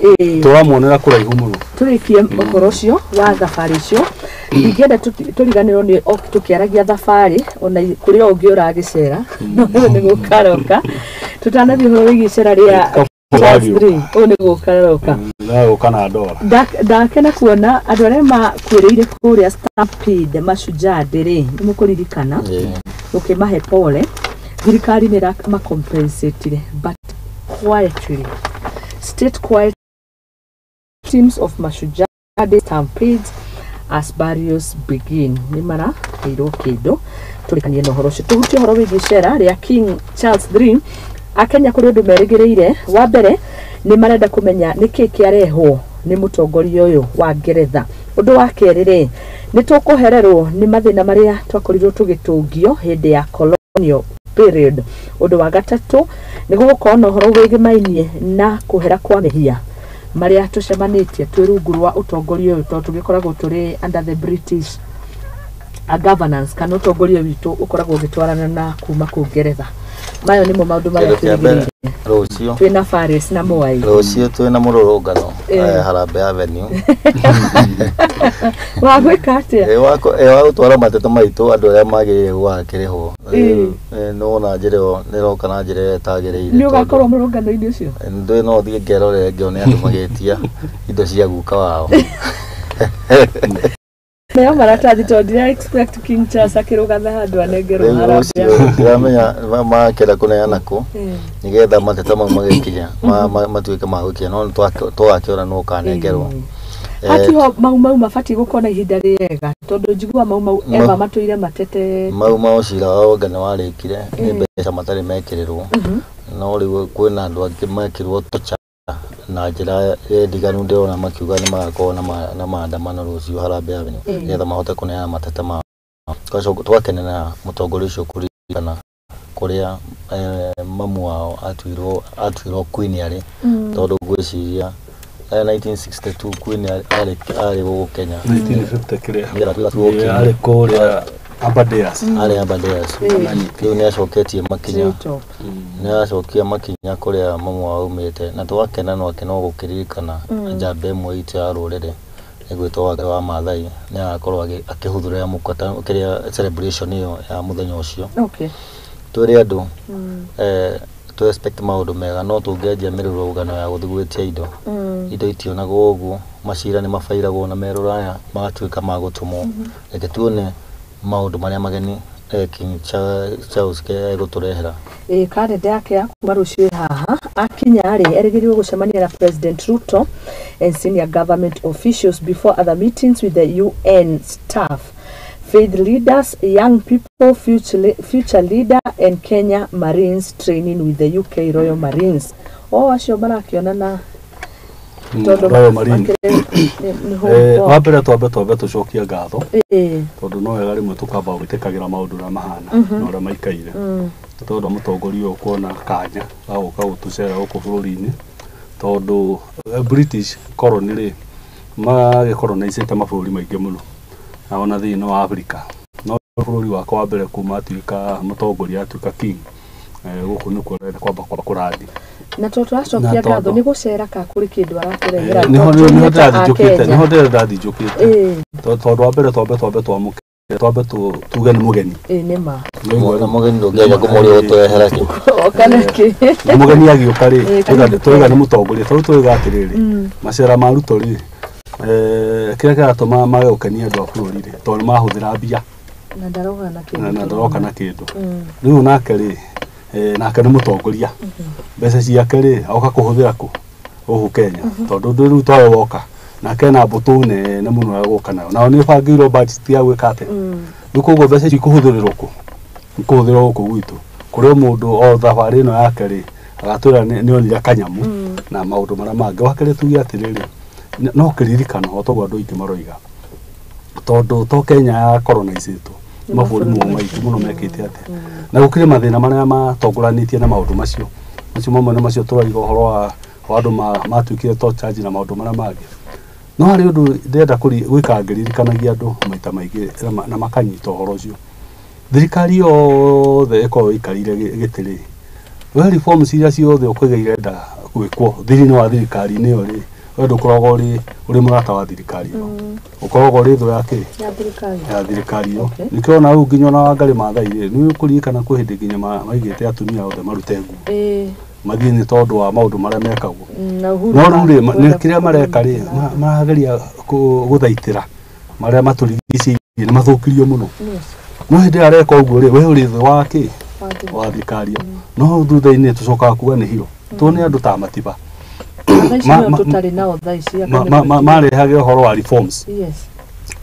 tũramuonera kũraihu mũno tũrĩkie ũhoro ũcio wa thabarĩ icio ingĩenda tũriganĩrwo nĩ tũkĩaragia thabarĩ ona kũrĩ o ũngĩ ũragĩcera no nĩ gũkaroka tũtanathiĩ ũhoro wĩgiĩ icera rĩa Charles III ũyũ nĩ gũkaroka gũka na ndora ndakena kuona andũ arĩa makuĩrĩire kũrĩa Stampede Mashujaa Day rĩ nĩ mũkũririkana ũkĩmahe pole thirikari nĩ ĩramacompensatire but quietly state quiet teams of Mashujaa Day stampedes as burials begin nĩ maraheirwo kĩndũ tũrĩkanie na ũhoro ũcio tũhutie ũhoro wĩgiĩ icera rĩa King Charles III Akenya kũrĩ ũndũ merĩgĩrĩire wa mbere Nĩ marenda kũmenya nĩkĩ kĩarehwo nĩ mũtongoria ũyũ wa Ngeretha. Ũndũ wa kerĩ rĩ, nĩ tũkũhererwo nĩ mathĩna marĩa twakorirwo tũgĩtũngio hĩndĩ ya colonial period. Ũndũ wa gatatũ nĩ gũgũkorwo na ũhoro wĩgĩmainie na kũhera kwa mehia marĩa tũcemanĩtie twĩ rungu rwa ũtongoria ũyũ, tondũ tũgĩkoragwo tũrĩ under the British governance, kana ũtongoria witũ ũkoragwo ũgĩtwarana na kuma kũu Ngeretha. Mayo nĩmo maũndũ marĩa Kĩndũ kĩa mbere, twĩrĩgĩrĩire. Rũciũ Twĩna Faris na Mwai. Rũciũ twĩna mũrũrũngano Harambee Avenue. Wa gwĩka atĩa? Wa gũtwara mateta maitũ andũ arĩa magĩrĩire gũgakĩrĩhwo. Nĩwona njĩra ĩyo nĩroka na njĩra ĩrĩa ĩtagĩrĩire. Nĩ ũgakorwo mũrũngano-inĩ ũcio? Ndĩ no thiĩ ngerorere ngĩone andũ magĩtia indo cia guka wao. Nayo maratathi, tondũ ndira expect King Charles akĩrũgame handũ anengerwo Rĩu Harambee. rũciũ ndiramenya makĩenda kũneana kũ nĩgetha mateta mau magĩkinya matuĩke ma gũkinya, no tũgakĩona nũ ũkanengerwo. Hatiho Mau Mau mabatiĩ gũkorwo na ihinda rĩega, tondũ njiguaga Mau Mau eva matũire matete. Mau Mau cira wa Wanga nĩ warĩkire, nĩ mbeca matarĩ mekĩrĩrwo, no rĩu kwĩna andũ angĩ mekĩrwo tocha na njĩra ndiganu. Ndĩrona makiuga nĩ magakorwo na maandamano rũciũ Harambee Avenue nĩgetha mahote kũneana mateta mao. Tũgakenera mũtongoria ũcio kũririkana kũrĩa mamu wao atuirwo queen arĩ, tondũ ngwĩciria 1962 queen arĩ gũkũ Kenya. 1950 kĩrĩa Nĩgetha atuirwo king. Arĩ kũrĩa Aberdares. Arĩ Aberdares. Rĩu nĩ acoketie makinya Treetop. Nĩ acokia makinya kũrĩa mamu wao aumĩte, na tũgakena nake no gũkĩririkana njamba ĩmwe itũ ya rũrĩrĩ ĩgwĩtwo Wangari wa Maathai nĩ agakorwo akĩhudhuria mũkata kĩrĩa celebration ĩyo ya mũthenya ũcio. Twĩre andũ tũ expect maũndũ mega, no tũngĩanjia mĩrũrũngano ya gũthiĩ gwĩtia indo, indo itionagwo ũguo, macira nĩ mabairagwo na me rũraya magatuĩka ma gũtũmwo. Reke tuone maũndũ marĩa mageni King Charles egũtũrehera. Ĩ kalenda yake ya kuma rũciũ ĩ haha. Akinya rĩ, erĩgĩrĩirwo gũcemania na President Ruto and senior government officials before other meetings with the UN staff, faith leaders, young people, future leader and Kenya Marines training with the UK Royal Marines. O acio marakĩonana tondũ Royal Marine. Nĩ Wa mbere twambe tũcokie ngatho, tondũ no wega rĩmwe tũkamba gwĩtĩkagĩra maũndũ ũrĩa mahana na ũrĩa maikaire, tondũ mũtongoria ũyũ kuona kanya ga gũka gũtũcera gũkũ bũrũri-inĩ, tondũ British colony rĩ, magĩkoronaicĩte mabũrũri maingĩ mũno na ona thĩinĩ wa Africa, no bũrũri wakwa wa mbere kuma atuĩka mũtongoria, atuĩka king, gũkũ nĩkuo arenda kwamba kũrathi. Na to tũracokia Na ngatho tondũ- nĩ gũcera ka kũrĩ kĩndũ aratũrehera? Niho Tondũ niho ta ndĩrathiĩ njũkĩte. Akenya. Niho ndĩrathiĩ njũkĩte. Tondũ wa mbere twambe twamũkĩre, twambe tuge nĩ mũgeni. Ĩ nĩ ma. Nĩũigua Na rĩu? mũgeni ndũngĩaja kũmũria ũtũrehera kĩ. Oka na kĩ? Na mũgeni agĩũka rĩ, Karibu. tũrauga nĩ mũtongoria. Tondũ tũrauga atĩrĩrĩ, macera ma Ruto rĩ, kĩrĩa kĩratũma mage gũkenia andũ a bũrũri rĩ, tondũ nĩ mahũthĩra mbia Na ndaroka na kĩndũ. Na ndaroka na kĩndũ. Rĩu nake rĩ, nake nĩ mũtongoria, mbeca ciake rĩ, oka kũhũthĩra kũ gũkũ Kenya, tondũ ndũ rĩu towe woka nake na mbũtũ nene mũno ya gũka nayo, nao nĩ bangĩirwo budget ya gwĩka atĩa. Rĩu koguo mbeca ici ikũhũthĩrĩrwo kũ? Ikũhũthĩrwo gũkũ gwitũ, kũrĩ o mũndũ o thabarĩ ĩno yake rĩ, agatwĩra nĩ onire kanyamũ na maũndũ marĩa mangĩ. Wakerĩ tuge atĩrĩrĩ, no kĩririkano o toguo andũ aingĩ maroiga, tondũ to Kenya ya colonizĩtwo, nĩ mabũrũri mo maingĩ mũno mekĩte atĩa, na gũkĩrĩ mathĩna marĩa matongoranĩtie na maũndũ macio mamwe nĩ macio tũraiga ũhoro wa andũ matuĩkire tortured na maũndũ marĩa mangĩ. No harĩ ũndũ ndĩrenda gwĩka ngĩririkanagia andũ maita maingĩ na makanyita ũhoro ũcio. Thirikari yothe ĩkoragwo ĩikarĩire gĩtĩ rĩ, we reforms iria ciothe ũkũiga irenda gwĩkwo thĩinĩ wa thirikari-inĩ ĩyo rĩ, we ndũkoragwo ũrĩ mũrata wa thirikari ĩyo, ũkoragwo ũrĩ thũ ya kĩ? Ya thirikari. Ya thirikari ĩyo. Okay. Nĩkĩo ona rĩu nginya ona Wangari Maathai rĩ, nĩ ũkũririkana kwĩ hĩndĩ nginya maigĩte atumia othe marute nguo mathiĩ, nĩ tondũ wa maũndũ marĩa mekagwo. Na Uhuru No rĩu rĩ, kwenda nĩ kĩrĩa mareka rĩ, marageria gũthaitĩra marĩa matũrigicĩirie nĩ mathũkirio mũno. No hĩndĩ ĩrĩa areka ũguo rĩ, we ũrĩ thĩ wa kĩ? Wa thirikari. Wa thirikari ĩyo. No thutha-inĩ tũcokaga kuga nĩ hiro tondũ nĩ andũ ta Matiba. Thaa ici nĩo tũtarĩ nao thaa ici. Marehage ũhoro wa reforms,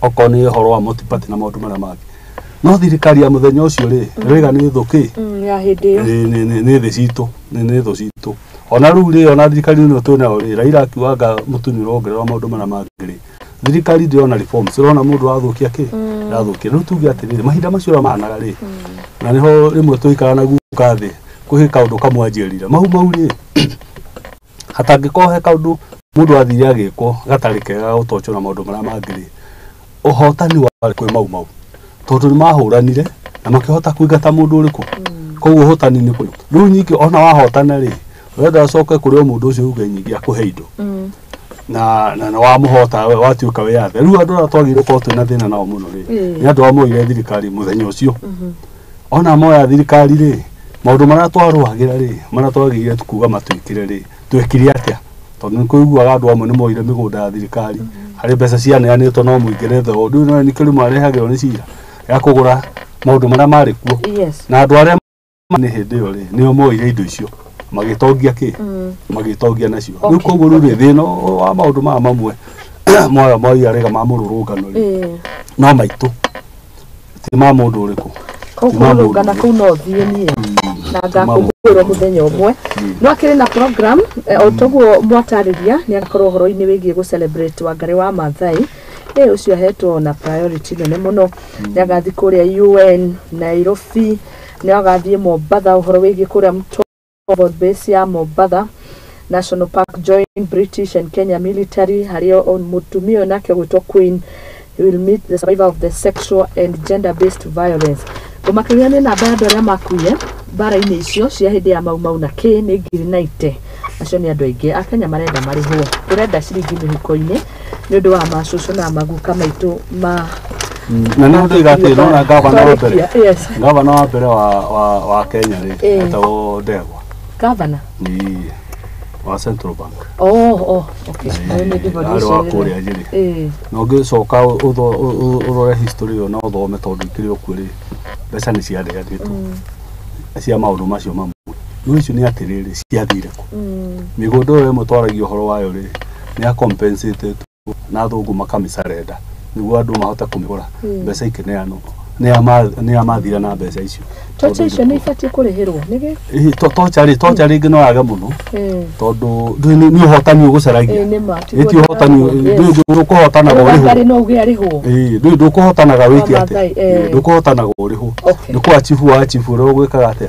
okorwo nĩ ũhoro wa multi-party na maũndũ marĩa mangĩ, no thirikari ya mũthenya ũcio rĩ, ĩroiga nĩ thũ kĩ? Ya hĩndĩ ĩyo. Nĩ thĩ citũ, nĩ thũ citũ. Ona rĩu rĩ ona thirikari ĩno twĩnayo rĩ Raila akiugaga mũtu nĩ ũrongererwo maũndũ marĩa mangĩ rĩ thirikari ndĩrona reforms ĩrona mũndũ athũkia kĩ athũkia rĩu tuge atĩrĩrĩ mahinda macio ũrĩa mahanaga rĩ na nĩho rĩmwe tũikara na guka thĩ kwĩ kaũndũ kamwe anjĩrire mau mau rĩ hatangĩkorwo he kaũndũ mũndũ athire agĩkwo gatarĩ kega gũtocho na maũndũ marĩa mangĩ rĩ ũhotani warĩ kwĩ mau mau tondũ nĩ mahũranire na makĩhota kũingata mũndũ ũrĩkũ koguo ũhotani nĩ kũrĩ rĩu nyingĩ ona wahotana rĩ wenda acoke kũrĩ o mũndũ ũcio uge nyingĩ akũhe indo na wamũhota we watuĩka wĩyathe rĩu andũ arĩa twagĩrĩirwo gũkorwo twĩna thĩna nao mũno rĩ nĩ andũ arĩa moire thirikari mũthenya ũcio ona moya thirikari rĩ maũndũ marĩa twarũagĩra rĩ marĩa twagĩrĩire kuga matwĩkire rĩ twekire atĩa tondũ nĩ kũiguaga andũ amwe nĩ moire mĩgũnda ya thirikari harĩ mbeca cianeanĩtwo no mũingĩre thoo rĩu no nĩ kĩrĩ marehagĩrwo nĩ cira ya kũgũra maũndũ marĩa marĩ kuo na andũ arĩa nĩ hĩndĩ ĩyo rĩ nĩo moire indo icio magĩtongia kĩ magĩtongia nacio rĩu koguo rĩu rĩ thĩna wa maũndũ maya mamwe moya moya arega ma mũrũrũngano rĩ no maitũ ti ma mũndũ ũrĩkũ kũrũrũngana kũu no thiĩ niĩ na ngakũngũĩrwo mũthenya ũmwe no akĩrĩ na program o toguo mwatarĩria nĩ agakorwo ũhoro-inĩ wĩgiĩ gũ celebrate Wangari wa Maathai ũcio ahetwo na priority nene mũno nĩ agathiĩ kũrĩa UN Nairobi nĩ agathiĩ Mombatha ũhoro wĩgiĩ kũrĩa Mtoro base ya Mombatha National Park join British and Kenya military harĩa mũtumia ũyũ nake ũgwĩtwo Queen will meet the survivor of the sexual and gender based violence kũmakĩria nĩ namba ya andũ arĩa makuire mbara-inĩ icio cia hĩndĩ ya Mau Mau na kĩ nĩ 90,000 acio nĩ andũ aingĩ a Kenya marenda marĩhwo tũrenda ciringi mĩhuko-inĩ nĩ ũndũ wa macũcũ na maguka maitũ ma na nĩ ũndũ atĩ nona gavana wa mbere gavana wa mbere wa Kenya rĩ etagwo Ndegwa gavana wa Central Bank oh okay arĩ wa kũrĩa Nyĩrĩ na ũngĩcoka ũrore history ĩyo na ũthome tondũ ikĩrĩ o kuo rĩ mbeca nĩ cianeanĩtwo cia maũndũ macio mamwe no icio nĩ atĩrĩrĩ ciathire kũ mĩgũnda ĩyo ĩmwe twaragia ũhoro wayo rĩ nĩ ya compensated na athũngũ makamĩcarenda nĩguo andũ mahote kũmĩgũra mbeca ikĩneanwo nĩ amathira na mbeca icio tocha icio nĩ ibatiĩ kũrĩhĩrwo nĩgĩ tocha rĩ tocha rĩngĩ no yage mũno tondũ nĩ ũhotani ũgũcaragia ĩti ũhotani ndũkũhotanaga ũrĩhwo no uge arĩhwo ndũkũhotanaga wĩke atĩa ndũkũhotanaga ũrĩhwo nĩ kwa chifu wa chifu ũrĩa ũgwĩkaga atĩa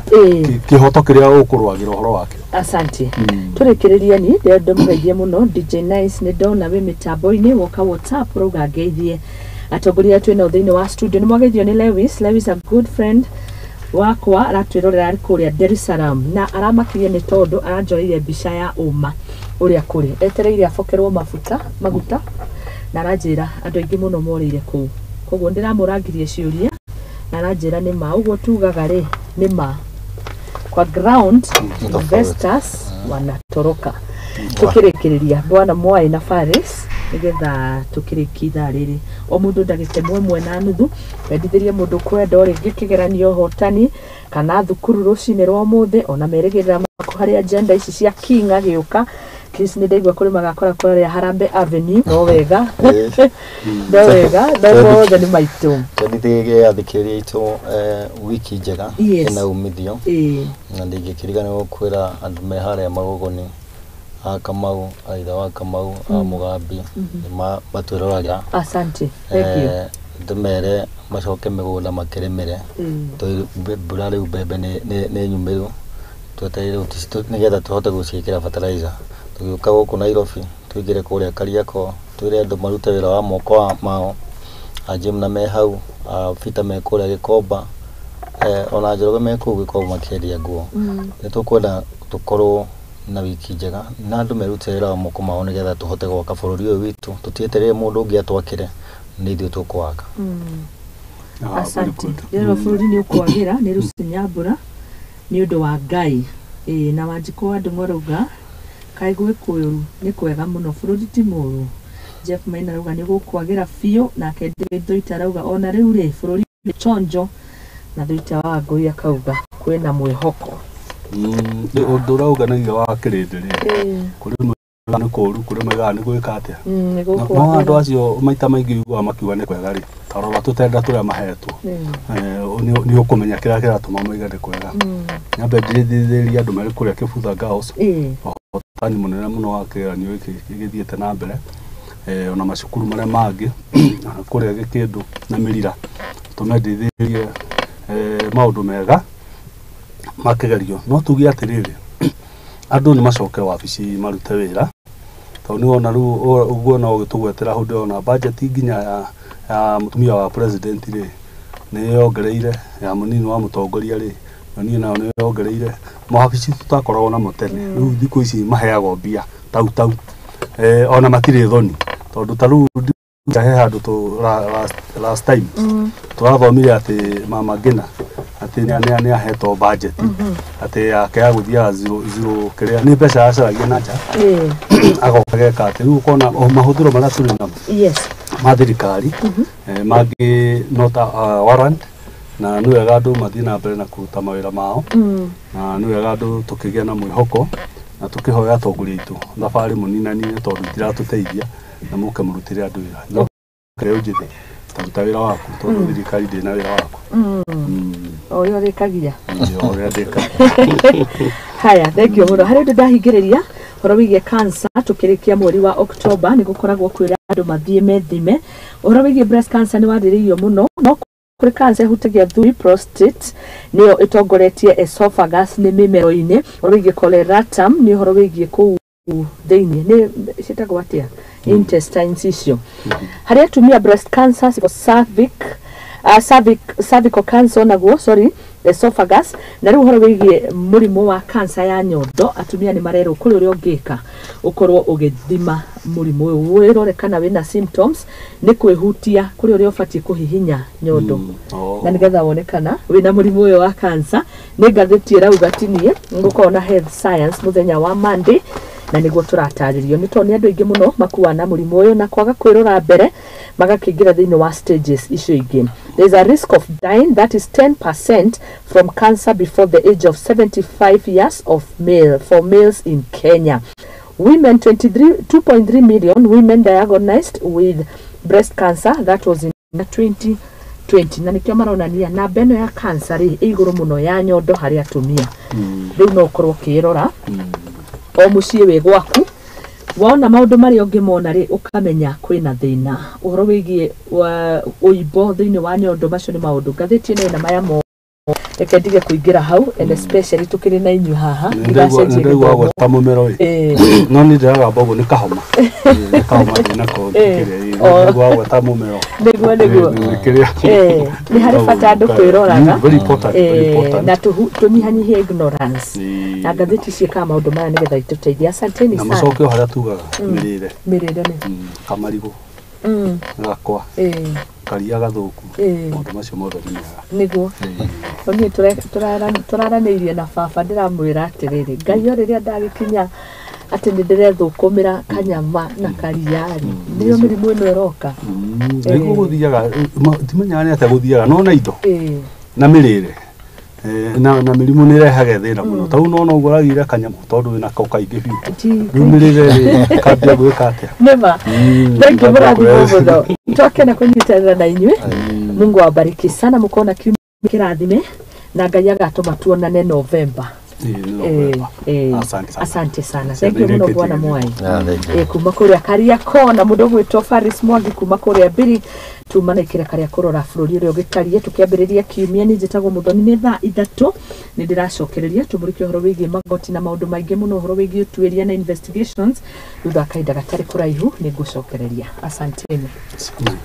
kĩhoto kĩrĩa ũkũrũagĩra ũhoro wakĩo asante tũrĩkĩrĩrie ni ndĩmũgeithie mũno DJ Nice nĩ ndona wĩ mĩtambo-inĩ woka WhatsApp ũrauga ngeithie atongoria twĩ nao thĩinĩ wa studio nĩ mwageithio nĩ Lewis Lewis a good friend wakwa aratwĩrorera arĩ kũrĩa Dar es Salaam na aramakirie nĩ tondũ aranjoreire mbica ya ũma ũrĩa kũrĩ etereire abokerwo maguta na aranjĩra andũ aingĩ mũno morĩire kũu koguo ndĩramũrangirie ciũria na aranjĩra nĩ ma ũguo tugaga rĩ nĩ ma kwa ground investors wanatoroka tukĩrĩkĩrĩria bwana Mwai na Faris nigetha tukĩrĩkia ithaa rĩrĩ o mũndũ ndagĩka ĩmwe na nuthu wendithĩrie mũndũ kwenda o rĩngĩ kĩgeranio hotani kana thukuru rũcinĩ rwa ũmũthĩ ona merĩgĩrĩra maku harĩ agenda ici cia King agĩũka Chris nĩ ndaigua kũrĩ magakora kũrĩa Harambee Avenue no wega no wega no mothe nĩ maitũ twendithĩrie athikĩrĩria aitũ wiki njega ĩna umithio na ndingĩkĩriganĩrwo kwĩra andũ me harĩa Magogoni a Kamau aitha wa Kamau a Mugambi matwĩroragĩra asante thank you ndĩmere macoke mĩgũnda makĩrĩmĩre mbura rĩu mbembe nĩ nyumĩru twetereire nĩgetha tũhote gũciĩkĩra fertilizer tũgĩũka gũkũ Nairobi tũingĩre kũrĩa Kariakoo twĩre andũ marute wĩra wa moko mao a Jim na me hau a Peter me kũrĩa Gĩkomba ona Njoroge me kũu Gĩkomba makĩendia nguo nĩ tũkwenda tũkorwo na wiki njega na andũ merute wĩra wa moko mao nĩgetha tũhote gwaka bũrũri ũyũ witũ tũtietereire mũndũ ũngĩ atwakĩre nĩ ithuĩ tũkwaka asante rĩrĩa bũrũri nĩ ũkwagĩra nĩ rũcinyambura nĩ ũndũ wa Ngai na Wanjikũ wa Ndung'u arauga kaĩ gwĩ kũũru nĩ kwega mũno bũrũri ti mũũru Jeff Maina arauga nĩ gũkwagĩra biũ nake David Thuita arauga ona rĩu rĩ bũrũri wĩ chonjo na Thuita wa Ngũi akauga kwĩna mwĩhoko ũndũ ũrĩa ũngenagia wa kĩrĩndĩ rĩ kũrĩ Nĩ kũũru, kũrĩ maigaga nĩ gwĩka atĩa. Nĩ No gũkũ no andũ acio maita maingĩ ũiguaga makiuga nĩ kwega rĩ, ta rora tũtenda tũrĩa mahetwo. Nĩ ũkũmenya kĩrĩa kĩratũma moige nĩ kwega. Nyambe ndĩrĩthĩrĩria andũ marĩ kũrĩa Kĩbutha Girls, ũhotani mũnene mũno wa kĩgeranio gĩkĩ gĩthiĩte na mbere, ona macukuru marĩa mangĩ ona kũrĩa Gĩkĩndũ na Mĩrira, tũmendithĩrie maũndũ mega ma kĩgerio. No tuge atĩrĩrĩ, andũ nĩ macoke wabici marute wĩra, tondũ nĩ wona rĩu ũguo no ũgĩtũgwetera hau ndĩrona budget nginya ya mũtumia wa president rĩ nĩ yongereire, ya mũnini wa mũtongoria rĩ na niĩ nayo nĩ yongereire. Mawabici tũtakoragwo namo tene, rĩu thikũ ici maheagwo mbia tau tau, ona matirĩ thoni, tondũ ta rĩu he handũ tũ last time tũrathomire atĩ Mama Ngina atĩ nĩ ahetwo budget atĩ yake ya gũthiaga zero zero, kĩrĩa nĩ mbeca acaragia na nja, agoka geka atĩ rĩu ũkona o mahũthĩro marĩa tũrĩ namo ma thirikari, mangĩ not warrant, na nĩ wega andũ mathiĩ na mbere na kũruta mawĩra mao, na nĩ wega andũ tũkĩgĩa na mwĩhoko na tũkĩhoya atongoria aitũ thabarĩ mũninanine, tondũ itiratũteithia, na mũke mũrutĩre andũ wĩra. No rĩu njĩthĩ, taruta wĩra waku, tondũ thirikari ndĩ na wĩra waku. O ũrĩa ũrĩkagia. Ĩĩ, o ũrĩa ndĩkaga. Haya, thank you mũno. Harĩ ũndũ ndahingĩrĩria ũhoro wĩgiĩ cancer, tũkĩrĩkia mweri wa October nĩ gũkoragwo kwĩra andũ mathiĩ methime. Ũhoro wĩgiĩ breast cancer nĩ warĩrĩirio mũno, no kũrĩ cancer ĩhutagia thuri, prostate nĩyo ĩtongoretie, esophagus nĩ mĩmero-inĩ. Ũhoro wĩgiĩ colorectum nĩ ũhoro wĩgiĩ kũu thĩinĩ, nĩ ciĩtagwo atĩa, intestines icio. Harĩ atumia, breast cancer, cervical cancer naguo, sorry, esophagus. Na rĩu ũhoro wĩgiĩ mũrimũ wa cancer ya nyondo, atumia nĩ marerwo kũrĩ ũrĩa ũngĩka ũkorwo ũgĩthima mũrimũ ũyũ, wĩrore kana wĩna symptoms, nĩ kwĩhutia, kũrĩ ũrĩa ũbatiĩ kũhihinya nyondo na nĩgetha wone kana wĩna mũrimũ ũyũ wa cancer. Nĩ ngathĩti ĩrauga tinie ngũkorwo na health science mũthenya wa Monday, na nĩguo tũratarĩrio, nĩ tondũ nĩ andũ aingĩ mũno makuaga na mũrimũ ũyũ na kwaga kwĩrora mbere magakĩingĩra thĩinĩ wa stages icio ingĩ. There is a risk of dying that is 10% from cancer before the age of 75 years of male, for males in Kenya. Women, 23 2.3 million women diagnosed with breast cancer, that was in 2020, na nĩkĩo maronania namba ĩno ya cancer rĩ ĩ igũrũ mũno ya nyondo harĩ atumia. Rĩu no ũkorwo ũkĩrora o mũciĩ wĩ gwaku, wona maũndũ marĩa ũngĩmona rĩ, ũkamenya kwĩna thĩna. Ũhoro wĩgiĩ ũimbo thĩinĩ wa nyondo, macio nĩ maũndũ ngathĩti ĩno ĩna maya mo. Reke ndige kũingĩra hau, and especially tũkĩrĩ na inyuĩ haha. Nĩ ndaigua gweta mũmero ĩ, no nĩ ndĩragamba ũguo nĩ kahoma. Ĩ, nĩ kahoma ndĩnako. Kĩrĩa ndaigua gweta mũmero. Nĩguo. Nĩ kĩrĩa. Nĩ harĩ bata andũ kwĩroraga. Very important, very important. Na tũnyihanyihie ignorance, na ngathĩti ciĩkaga maũndũ maya nĩgetha itũteithie. Asanteni Na sana. macoke o harĩa tugaga mĩrĩre. Mĩrĩre nĩ Kamarigũ gakwa, karia gathũku, maũndũ macio mothe nĩ mega. Nĩguo niĩ tũraranĩirie na baba, ndĩramwĩra atĩrĩrĩ, Ngai o rĩrĩa ndagĩkinya atĩ nĩ ndĩrethũkũmĩra kanyama na karia-rĩ, nĩrĩo mĩrimũ ĩno ĩroka. Nĩguo gũthiaga, ndimenyaga nĩ atĩa gũthiaga, no na indo na mĩrĩre, na mĩrimũ nĩ ĩrehage thĩna mũno. Ta rĩu nona ũguo ũragire kanyamũ tondũ wĩna ko kaingĩ biũ. Rĩu mĩrĩre rĩ kambia gwĩka atĩa? Nĩma. Thank you, kambia mũrathimwo kũrehe. Mũno, twakena kũnyitanĩra na inyuĩ. Mungu awabariki sana, mũkona kiumia kĩrathime na Ngai agatũma tuonane November. Ĩĩ, nĩ November. Asante sana. Asante sana. Ciana Thank you mũno iria bwana ikĩtie. Mwai. Yeah, thank you. Kuma kũrĩa Kariakoo, na mũndũ ũgwĩtwo Faris Mwangi kuma kũrĩa Mbiri, tuma na ikĩra karĩa kũrora bũrũri ũrĩa ũgĩtariĩ tũkĩambĩrĩria kiumia. Nĩ njĩtagwo Mũthoni, nĩ thaa 3 nĩ ndĩracokereria tũmũrĩke ũhoro wĩgiĩ magoti na maũndũ maingĩ mũno, ũhoro wĩgiĩ ũtuĩria na investigations. Thutha wa kahinda gatarĩ kũraihu nĩ ngũcokereria. Asanteni. Mm.